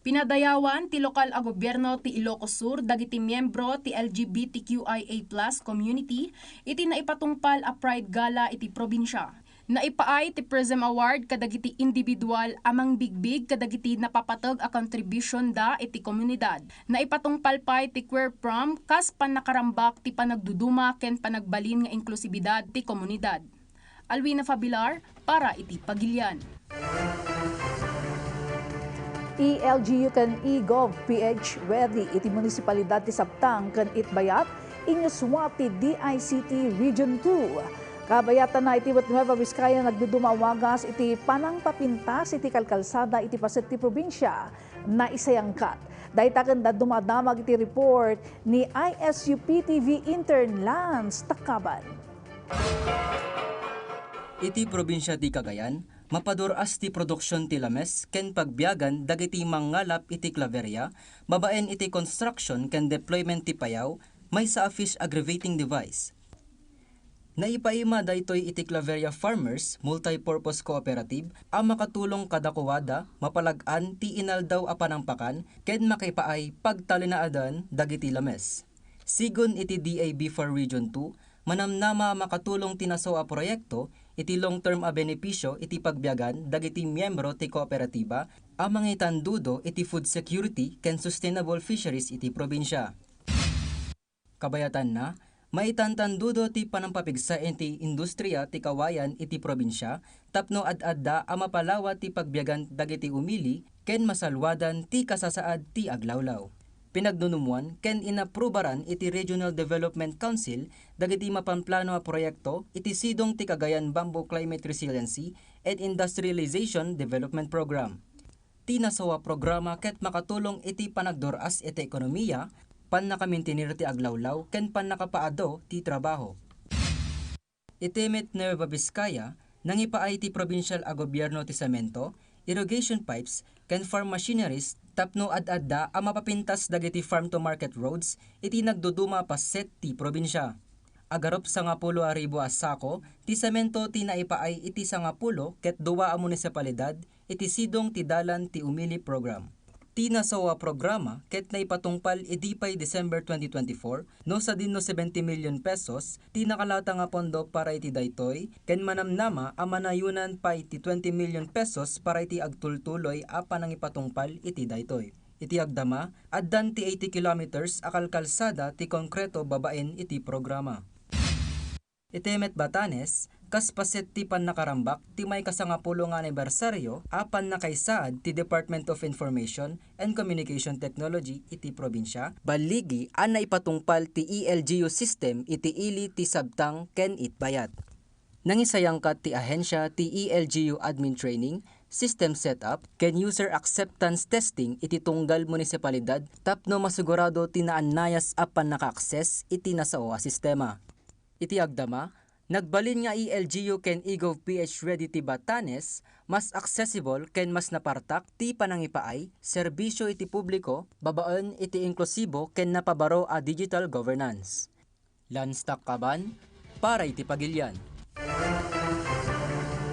Pinadayawan ti lokal a gobierno ti Ilocos Sur dagiti miyembro ti L G B T Q I A plus community iti naipatungpal a Pride Gala iti probinsia. Naipaay ti Prism Award kadagiti individual a mangbigbig kadagiti napapateg a contribution da iti komunidad. Naipatungpal pay ti Queer Prom kas pannakarambak ti panagduduma ken panagbalin nga inklusibidad ti komunidad. Alwina Fabilar para iti Pagilian. E L G U ken e gov P H ready iti munisipalidad ti Sabtang ken Itbayat, inyuswa ti D I C T Region two. Kabayatanna iti met Nueva Vizcaya nagduduma a wagas iti panangpapintas iti kalkalsada iti paset ti probinsia. Naisayangkat dayta ken dadduma a damag iti report ni I S U P T V intern Lance Takaban. Iti probinsia ti Cagayan, mapadur-as ti produksion ti lames ken pagbiagan dagiti mangngalap iti Claveria babaen iti construction ken deployment ti payaw maysa a fish aggravating device. Naipaima daytoy iti Claveria Farmers Multipurpose Cooperative a makatulong kadakuada mapalag-an ti inaldaw a panangpakan ken makipaay pagtalinaedan dagiti lames. Sigun iti D A B four Region two, manamnama a makatulong ti nasao a proyekto iti long-term a benepisio iti pagbiagan dagiti miyembro ti kooperatiba a mangitandudo iti food security ken sustainable fisheries iti probinsia. Kabayatanna, maitantandudo ti panangpapigsa iti industria ti kawayan iti probinsia tapno ad-adda a mapalawa ti pagbiagan dagiti umili ken masaluadan ti kasasaad ti aglawlaw. Pinagnunumoan ken inaprubaran iti Regional Development Council dagiti mapamplano a proyekto iti sidong ti Cagayan Bamboo Climate Resiliency and Industrialization Development Program. Ti nasao a programa ket makatulong iti panagdur-as iti ekonomiya, pannakamintinir ti aglawlaw, ken pannakapaado ti trabaho. Iti met Nueva Vizcaya, nangipaay ti probinsial a gobierno ti semento, irrigation pipes, ken farm machineries tapno ad-adda a mapapintas dagiti farm-to-market roads iti nagduduma a paset ti probinsia. Agarup sangapulo a ribu a sako ti semento ti naipaay iti sangapulo ket dua a munisipalidad iti sidong ti Dalan ti Umili Program. Ti nasao a programa ket naipatungpal idi pay December twenty twenty-four, no sadino seventy million pesos ti nakalata nga pondo para iti daytoy, ken manamnama a manayonan pay ti twenty million pesos para iti agtultuloy a panangipatungpal iti daytoy. Iti agdama, addan ti eighty kilometers a kalkalsada ti konkreto babaen iti programa. Iti met Batanes, kas paset ti pannakarambak ti maikasangapulo nga anibersaryo a pannakaisaad ti Department of Information and Communication Technology iti probinsia, balligi a naipatungpal ti E L G U system iti ili ti Sabtang ken Itbayat. Nangisayangkat ti ahensia ti E L G U Admin Training, System Setup, ken User Acceptance Testing iti tunggal munisipalidad tapno masigurado ti naannayas a pannaka-access iti nasao a sistema. Iti agdama, nagbalin nga E L G U ken eGov P H ready ti Batanes, mas accessible ken mas napartak ti panangipaay serbisyo iti publiko babaen iti inklusibo ken napabaro a digital governance. Lance Taccaban, para iti Pagilian.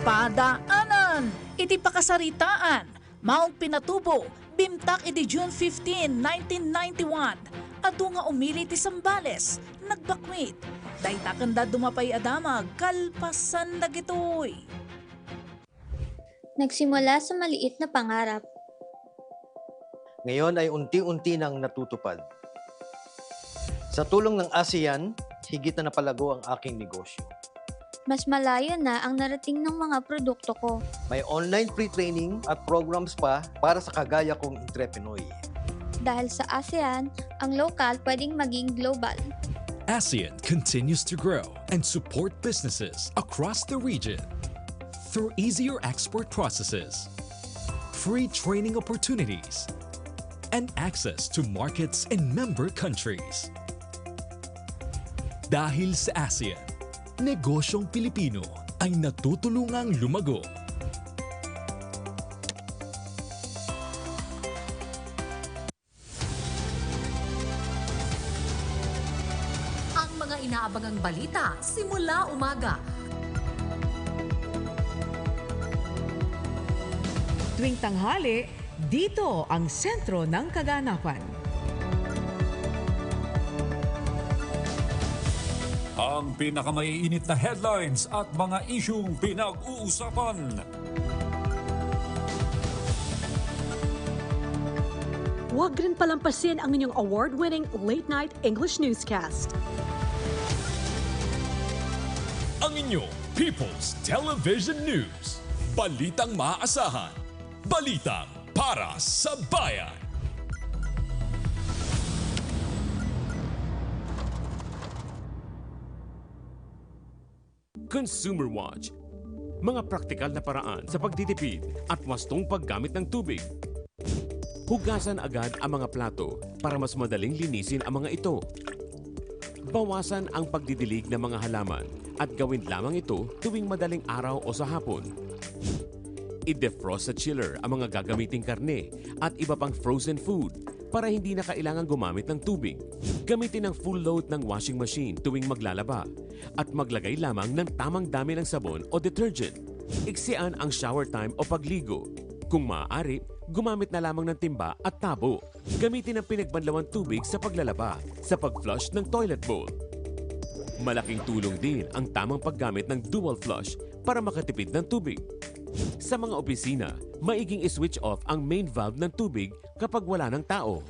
Padaanan iti pakasaritaan. Mount Pinatubo, bimtak idi June fifteen, nineteen ninety-one. Adu nga umili ti Zambales, nagbakwit. Dayta kenda dumapay a damag kalpasan dagitoy. Nagsimula sa maliit na pangarap. Ngayon ay unti-unti nang natutupad. Sa tulong ng ASEAN, higit na napalago ang aking negosyo. Mas malayo na ang narating ng mga produkto ko. May online free training at programs pa para sa kagaya kong entrepreneur. Dahil sa ASEAN, ang lokal pwedeng maging global. ASEAN continues to grow and support businesses across the region through easier export processes, free training opportunities, and access to markets in member countries. Dahil sa ASEAN, negosyong Pilipino ay natutulungang lumago. Ang mga inaabangang balita simula umaga. Tuwing tanghali, dito ang sentro ng kaganapan. Ang pinakamaiinit na headlines at mga isyung pinag-uusapan. Huwag rin palampasin ang inyong award-winning late-night English newscast. Ang inyong People's Television News. Balitang maaasahan. Balitang para sa bayan. Consumer Watch. Mga praktikal na paraan sa pagtitipid at wastong paggamit ng tubig. Hugasan agad ang mga plato para mas madaling linisin ang mga ito. Bawasan ang pagdidilig ng mga halaman at gawin lamang ito tuwing madaling araw o sa hapon. I-defrost sa chiller ang mga gagamiting karne at iba pang frozen food para hindi na kailangang gumamit ng tubig. Gamitin ang full load ng washing machine tuwing maglalaba at maglagay lamang ng tamang dami ng sabon o detergent. Iksian ang shower time o pagligo. Kung maaari, gumamit na lamang ng timba at tabo. Gamitin ang pinagbanlawang tubig sa paglalaba, sa pag-flush ng toilet bowl. Malaking tulong din ang tamang paggamit ng dual flush para makatipid ng tubig. Sa mga opisina, maiging i-switch off ang main valve ng tubig kapag wala ng tao.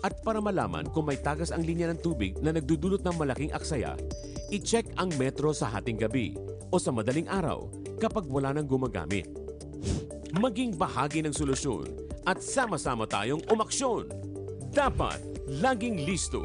At para malaman kung may tagas ang linya ng tubig na nagdudulot ng malaking aksaya, i-check ang metro sa hating gabi o sa madaling araw kapag wala nang gumagamit. Maging bahagi ng solusyon at sama-sama tayong umaksyon. Dapat laging listo.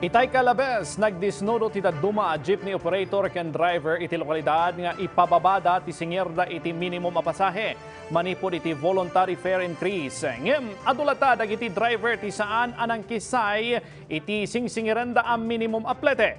Itay Calabez, nagdisnudo ti dadduma a jeepney operator ken driver iti lokalidad nga ipababada ti singirda iti minimum a pasahe manipud iti voluntary fare increase. Ngem adu latta dagiti driver ti saan a nangkisay iti singsingirenda a minimum a plete.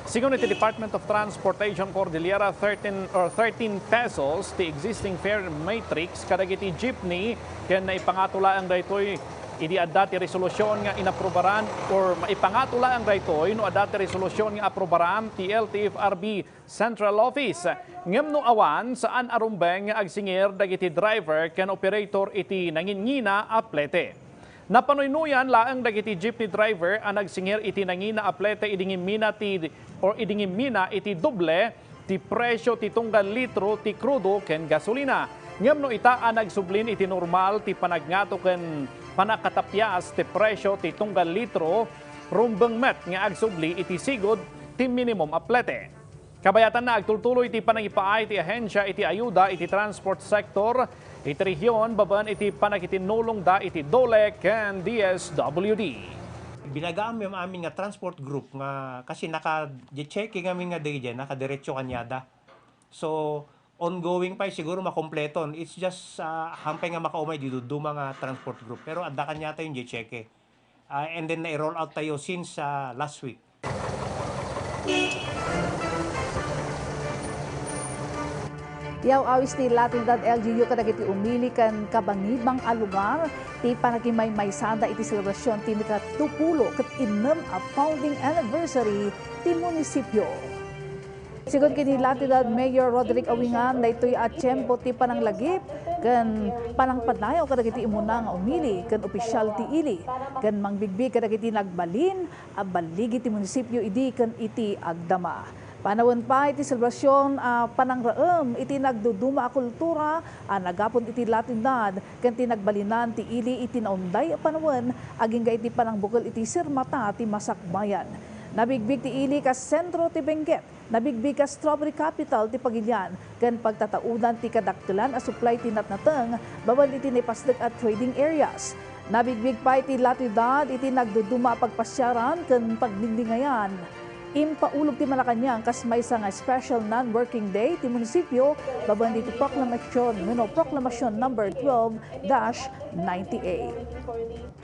Sigun iti Department of Transportation Cordillera, thirteen or thirteen pesos ti existing fare matrix kadagiti jeepney ken naipangato laeng daytoy idi adda ti resolusyon nga inaprubaran or maipangato laeng daytoy no adda ti resolusyon nga aprubaran ti L T F R B Central Office. Ngem no awan, saan a rumbeng nga agsingir dagiti driver ken operator iti nanginngina a plete. Napanuynuyan laeng dagiti jeepney driver a nagsingir iti nangina a plete idi ngimmina ti, or idi ngimmina iti doble ti presyo ti tunggal litro ti krudo ken gasolina. Ngem no ita a nagsublin iti normal ti panagngato ken panakatapias ti presyo ti tunggal litro, rumbeng met nga agsubli iti sigud ti minimum a plete. Kabayatanna, agtultuloy ti panangipaay ti ahensia iti ayuda iti transport sector iti rehiyon babaen iti panakitinnulongda iti DOLE ken D S W D. Binagaam mi amin nga transport group nga kasi naka-check ngamin nga daydiay, nakadiretso kaniada. So, ongoing pa, eh, siguro makompleton. It's just, ah, hampay nga makaumay di duduma nga transport group. Pero adda kaniata yung check, eh. Ah, and then nai-roll out tayo since, ah, last week. Yaw-awis ti Latinidad L G U kadagiti umili ken kabangibang a lugar ti panakimaymaysada iti selebrasyon ti mikatupulo ket innem a founding anniversary ti munisipio. Sigun ken ni Latinidad Mayor Roderick Awingan, daytoy a tiempo ti pananglagip ken panangpadayaw kadagiti immuna nga umili ken opisyal ti ili ken mangbigbig kadagiti nagbalin a balligi ti munisipio idi ken iti agdama. Panawen pay ti selebrasyon a panangraem iti nagduduma a kultura a nagapon iti Latinidad ken ti nagbalinan ti ili iti naunday a panawen agingga iti panangbukel iti sirmata ti masakbayan. Nabigbig ti ili kas sentro ti Benguet. Nabigbig a strawberry capital ti Pagilian ken pagtataudan ti kadakkelan a supply ti natnateng babaen iti naipasdek a trading areas. Nabigbig pay ti Latinidad iti nagduduma a pagpasiaran ken pagdingdingayan. Impaulog ti Malacañang kas maysa nga special non-working day ti munisipio babaen iti proklamasiyon wenno Proklamasiyon Number twelve dash ninety-eight.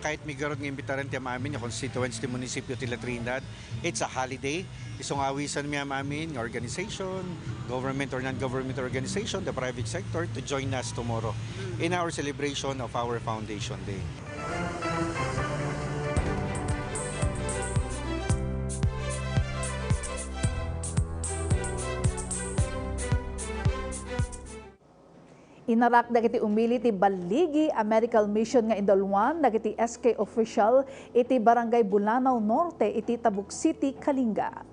Kahit migarud nga imbitaren ti amin nga constituents ti munisipyo ti La Trinidad, it's a holiday. Isu nga awisanmi amin nga organization, government or non-government organization, the private sector, to join us tomorrow in our celebration of our Foundation Day. Inarak dagiti umili ti balligi a medical mission nga indaluan dagiti S K official iti Barangay Bulanao Norte iti Tabuk City, Kalinga.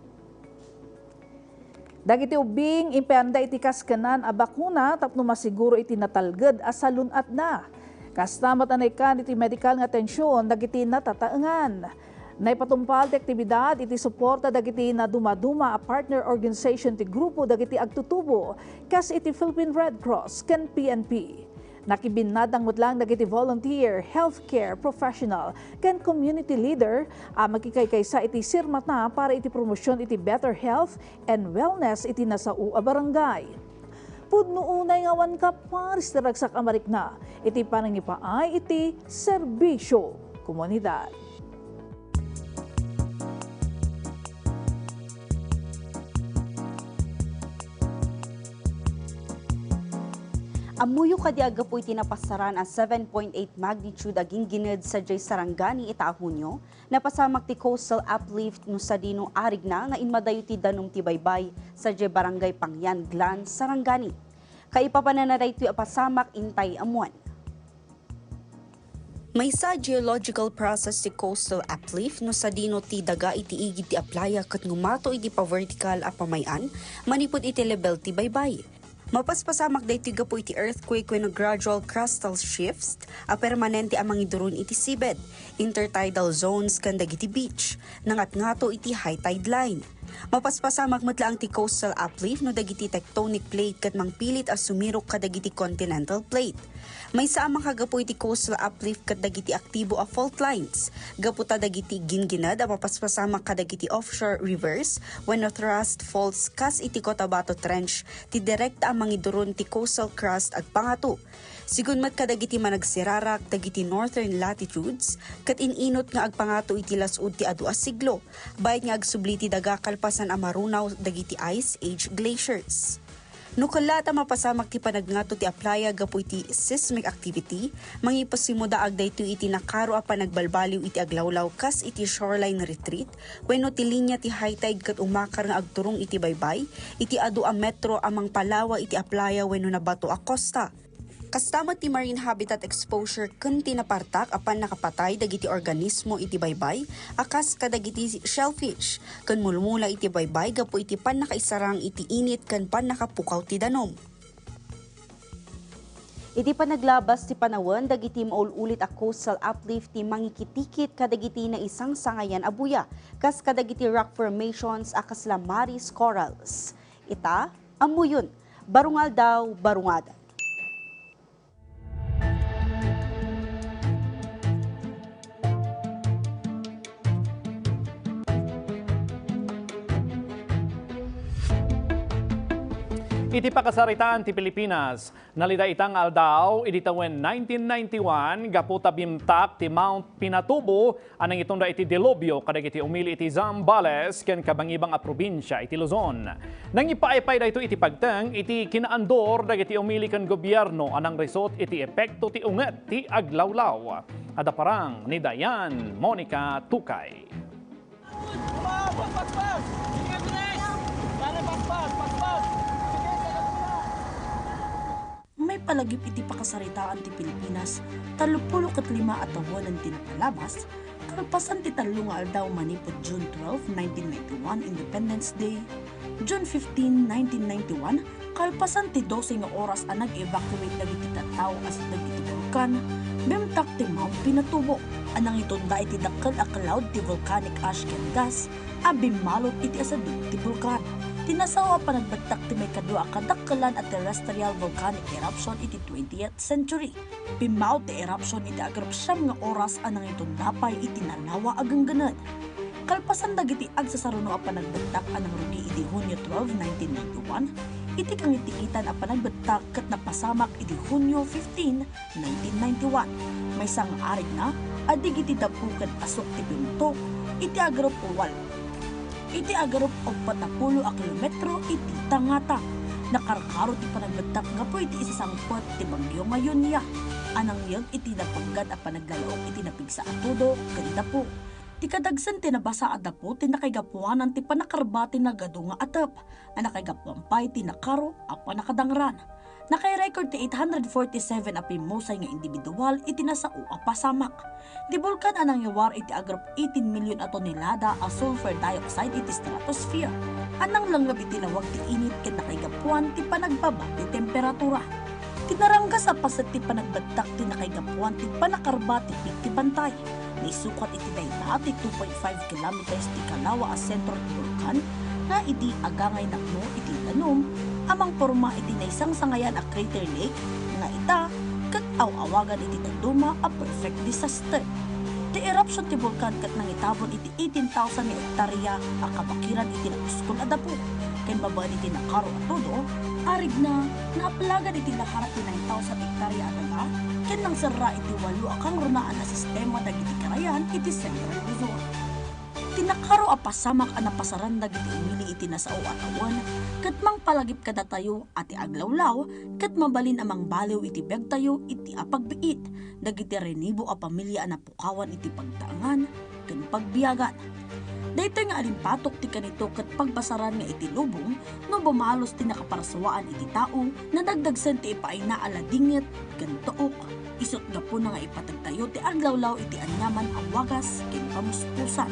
Dagiti ubbing, impayanda iti kaskenan a bakuna tapno masiguro iti natalged a salun-atda. Kasta met a naikkan iti medikal nga atension dagiti natataengan. Naipatungpal ti aktibidad iti suporta dagiti nadumaduma a partner organization ti grupo dagiti agtutubo, kas iti Philippine Red Cross ken P N P. Nakibinnadang met lang dagiti volunteer, healthcare professional, ken community leader a makikaykaysa iti sirmata para iti promosion iti better health and wellness iti nasao a barangay. Pudno unay nga awan kaparis ti ragsak a marikna iti panangipaay iti serbisyo komunidad. Ammoyo kadi a gapu iti napasaran a seven point eight magnitude a ginggined sadiay Sarangani ita a Hunio, napasamak ti coastal uplift no sadino arigna nga inmadayo ti danum ti baybay sadiay Barangay Pangian, Glan, Sarangani. Kaipapanana daytoy a pasamak, intay ammoan. Maysa a geological process ti coastal uplift no sadino ti daga iti igid ti aplaya ket ngumato iti pavertikal a pamay-an manipud iti lebel ti baybay. Mapaspasamak daytoy gapu iti earthquake wenno gradual crustal shifts a permanente a mangiduron iti seabed, intertidal zones, ken dagiti beach. Nangatngato iti high tide line. Mapaspasamak met laeng ti coastal uplift no dagiti tectonic plate ket mangpilit a sumirok kadagiti continental plate. Maysa a makagapu iti coastal uplift ket dagiti aktibo a fault lines. Gapu ta dagiti ginggined a mapaspasamak kadagiti offshore rivers wenno thrust faults kas iti Cotabato Trench ti direkta a mangiduron ti coastal crust agpangato. Sigun met kadagiti managsirarak dagiti northern latitudes, ket in-inut nga agpangato iti las-ud ti adu a siglo, bayat nga agsubli ti daga kalpasan a marunaw dagiti Ice Age glaciers. No kellaat a mapasamak ti panagngato ti aplaya gapu iti seismic activity, mangipasimudaag daytoy iti nakaro a panagbalbaliw iti aglawlaw kas iti shoreline retreat wenno ti linya ti high tide ket umakar nga agturong iti baybay, iti adu a metro a mangpalawa iti aplaya wenno nabato a kosta. Kasta met ti marine habitat exposure ken ti napartak a pannakapatay dagiti organismo iti baybay a kas kadagiti shellfish ken mulmula iti baybay gapu iti pannakaisarang iti init ken pannakapukaw ti danum. Iti panaglabas ti panawen, dagiti maul-ulit a coastal uplift ti mangikitikit kadagiti naisangsangayan a buya, kas kadagiti rock formations a kasla Maris Corals. Ita, ammoyon, barong aldaw, barong adat. Iti pakasaritaan ti Pilipinas, nalida ita nga aldaw idi tawen nineteen ninety-one gapu ta bimtak ti Mount Pinatubo a nangitunda iti dilubyo kadagiti umili iti Zambales ken kabangibang a probinsia iti Luzon. Nangipaay pay daytoy iti pagteng iti kinaandur dagiti umili ken gobierno a nangrisut iti epekto ti unget ti aglawlaw. Adda parang ni Dayan Monica Tukay. Maipalagip iti pakasaritaan ti Pilipinas, tallopulo ket lima a tawen ti napalabas, kalpasan ti tallo nga aldaw manipud June twelve, nineteen ninety-one, Independence Day, June fifteen, nineteen ninety-one, kalpasan ti dose nga oras a nag-evacuate dagiti tattao a sipneg iti bulkan, bimtak ti Mount Pinatubo a nangitunda iti dakkel a cloud ti volcanic ash ken gas a bimmalot iti asadeg ti bulkan. Ti nasao a panagbettak ti maikadua a kadakkelan a terrestrial volcanic eruption iti twentieth century. Bimmaw ti eruption iti agrupsiam nga oras a nangitunda pay iti nalawa a genggened. Kalpasan dagiti agsasaruno a panagbettak a nangrugi idi Hunyo twelve, nineteen ninety-one, iti kangitingitan a panagbettak ket napasamak idi Hunyo fifteen, nineteen ninety-one. Maysa nga arigna a dagiti dapu ken asuk ti bimtok iti agrup walo, iti agrup uppat a pulo a kilometro iti tangatang. Nakarkaro ti panagbettak gapu iti isasangpet ti bagyo nga Yonia a nangyeg iti napeggad a panaglalaok iti napigsa a tudo ken dapu. Ti kadagsen ti nabasa a dapu ti nakaigapuanan ti pannakarbati nagadu nga atep a nakaigapuan pay ti nakaro a pannakadangran. Nakairecord ti eight hundred forty-seven a pimmusay nga individual iti nasao a pasamak. Ti bulkan a nangiwar iti agrup eighteen million a tonelada a sulfur dioxide iti stratosphere a nanglengngeb iti lawag ti init ken nakaigapuan ti panagbaba ti temperatura. Ti naranggas a paset ti panagbettak ti nakaigapuan ti pannakarba ti pigtibantay. Naisukat iti dayta ti two point five kilometers ti kalawa a sentro ti bulkan nga idi agangay napno iti danum a mangporma iti naisangsangayan a crater lake nga ita ket aw-awagan iti dadduma a perfect disaster. Ti eruption ti bulkan ket nangitabon iti eighteen thousand nga ektarya a kabakiran iti napuskol a dapu, ken babaen iti nakaro a tudo, arigna, naaplagan iti laharap ti nine thousand ektarya a daga, ken nangserra iti walo a kangrunaan a sistema dagiti karayan iti Central Luzon. Ti nakaro a pasamak a napasaran dagiti umili iti nasao a tawen, ket mangpalagip kadatayo a ti aglawlaw ket mabalin a mangbaliw iti biagtayo iti apagbiit dagiti rinibo a pamilia a napukawan iti pagtaengan ken pagbiagan. Daytoy nga alimpatok ti kanito ket pagbasaran nga iti lubong no bumalos ti nakaparsuaan iti tao, nadagdagsen ti ipaayna a ladinget ken tuok. Isut' gapuna nga ipateg tayo ti aglawlaw iti aniaman a wagas ken pamuspusan.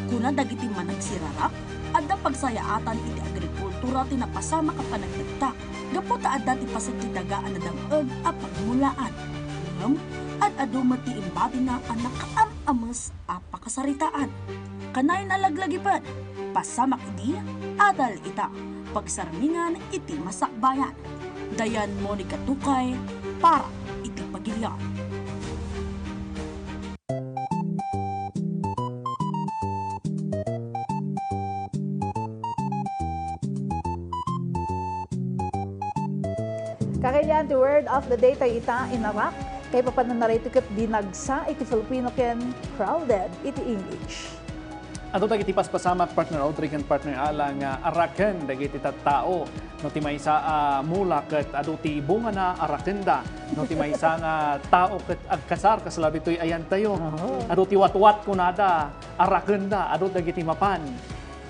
Kuna dagiti managsirarap, adda pagsayaatan iti agrikultura ti napasamak a panagbettak gapu ta adda ti paset ti daga a nadam-eg a pagmulaan. Ngem, ad-adu met ti imbagina a nakaam-ames a pakasaritaan. Kanayon a laglagipen, pasamak idi adal ita, pagsarmingan iti masakbayan. Dayan Monica Tukay para iti Pagilian. Kakailan ti word of the day tayo ita, inarak, kay papananarito ket binagsa iti Filipino ken crowded iti English. Adu dagiti paspasamak, partner Audrey ken partner Ala, nga araken dagiti tattao. No ti maysa a mula ket adu ti bungana, arakenda. No ti maysa nga tao ket agkasar, kasla ditoy ayantayo. Oho. Adu ti watwat kunada, arakenda, adu dagiti mapan.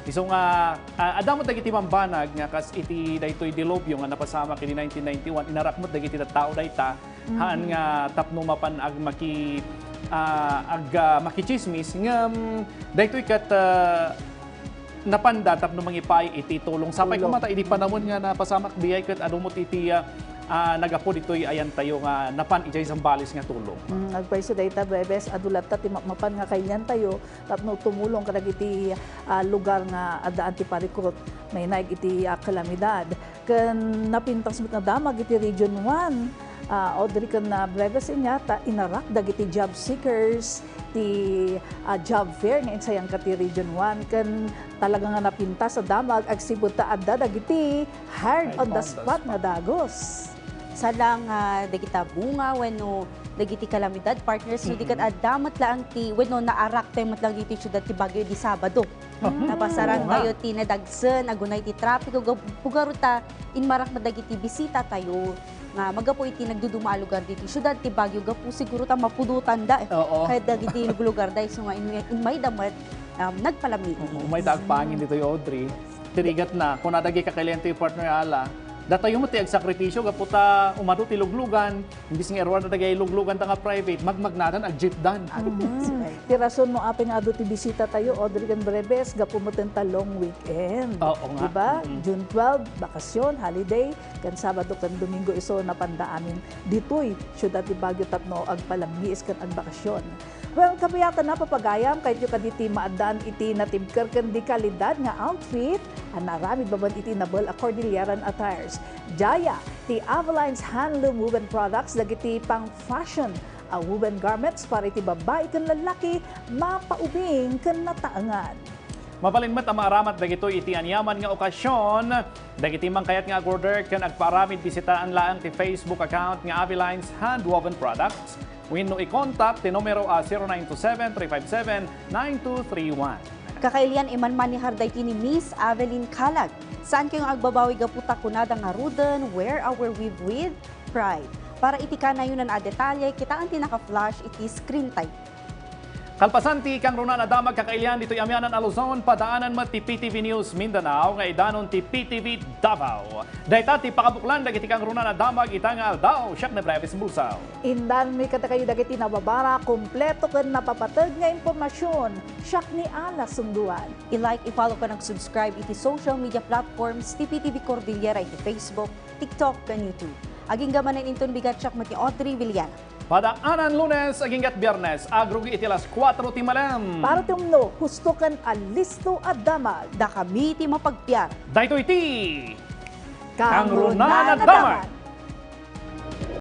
Isu nga, ah, adda met dagiti bambanag nga kas iti daytoy dilubyo nga napasamak idi nineteen ninety-one, inarak met dagiti tattao dayta, haan nga tapno mapan agmaki-, ah, ag-, ah, makitsismis, ngem daytoy ket, ah, napanda tapno mangipaay iti tulong. Sapay koma ta idi panawen nga napasamak biay ket adu met iti, ah, ah, nagapu ditoy ayantayo nga napan idiay Zambales nga tulong. Mm, agpayso dayta, Bebes, adu latta ti mapmapan nga kailiantayo tapno tumulong kadagiti, ah, lugar nga addaan ti parikut, nainaig iti, ah, kalamidad. Ken napintas met nga damag iti Region one. Ah, Audrey ken, ah, Breves, inya ta inarak dagiti job seekers ti, ah, job fair nga insayangka ti Region one ken talaga nga napintas a damag agsipud ta adda dagiti hired on the spot nga dagus. Saan lang, ah, dagita bunga wenno dagiti kalamidad, partners, no, di ket adda met laeng ti, wenno naarak tayo met lang ditoy siudad ti Baguio idi Sabado. Napasaran tayo ti nadagsen, agunay ti trapiko, gap-, gapu garud ta inmarak met dagiti bisita tayo nga magapu iti nagduduma a lugar ditoy siudad ti Baguio, gapu siguro ta mapudotanda, eh. Oo. Kayat dagiti luglugarda, isu nga in-, inmayda met, um, nagpalammiis. Oo, mayda agpangin ditoy, Audrey. Ti rigatna, kuna dagiti kakailian ti partner Ala, datayo met ti agsakripisio gapu ta umadu ti luglugan, imbes nga iruarda dagiti lugluganda nga private, magmagnadan, agjeepdan. Ti rason no apay nga adu ti bisita tayo, Audrey ken Breves, gapu met ta long weekend. Oo nga. Diba? Mm. June twelve, bakasyon, holiday, ken Sabado ken Domingo isu napanda amin ditoy siudad ti Baguio tapno agpalammiis ken agbakasyon. Well, kabayatan, napapagayam, kayatyo kadi ti maaddaan iti natibker ken dekalidad nga outfit a naaramid babaen iti nabel a Cordilleran attires. Diay ti Aveline's Handloom Woven Products, dagiti pang-fashion a woven garments para iti babbai ken lallaki, mapaubing ken nataengan. Mabalin met a maaramat dagitoy iti aniaman nga okasion. Dagiti mangkayat nga agorder ken agpaaramid, bisitaan laeng ti Facebook account nga Aveline's Handwoven Products wenno i-contact ti numero a zero nine two seven three five seven nine two three one. Kakailian, imanmanihar daytoy ni Miss Avelin Calag. Saan kayo nga agbabawi gapu ta kunada ngaruden, wear our weave with pride. Para iti kanayonan a detalye, kitaen ti naka-flash iti screen time. Kalpasan ti kangrunaan a damag, kakailian, ditoy amianan a Luzon, padaanan met ti P T V News Mindanao nga idanon ti P T V Davao. Dayta ti pakabuklan dagiti kangrunaan a damag ita nga aldaw. Siak ni Brevis Bulsaw. Indanmi kadakayo dagiti nababara, kompleto ken napapateg nga impormasion. Siak ni Ala Sunduan. I-like, i-follow ken ag-subscribe iti social media platforms ti P T V Cordillera iti Facebook, TikTok, ken YouTube. Agingga manen inton bigat, siak met ni Audrey Villena. Padaanan Lunes agingga Biernes, agrugi iti alas kuatro ti malem. Para ti umno, husto ken alisto a damag. Dakami ti mapagbiag. Daytoy ti Kangrunaan a Damag.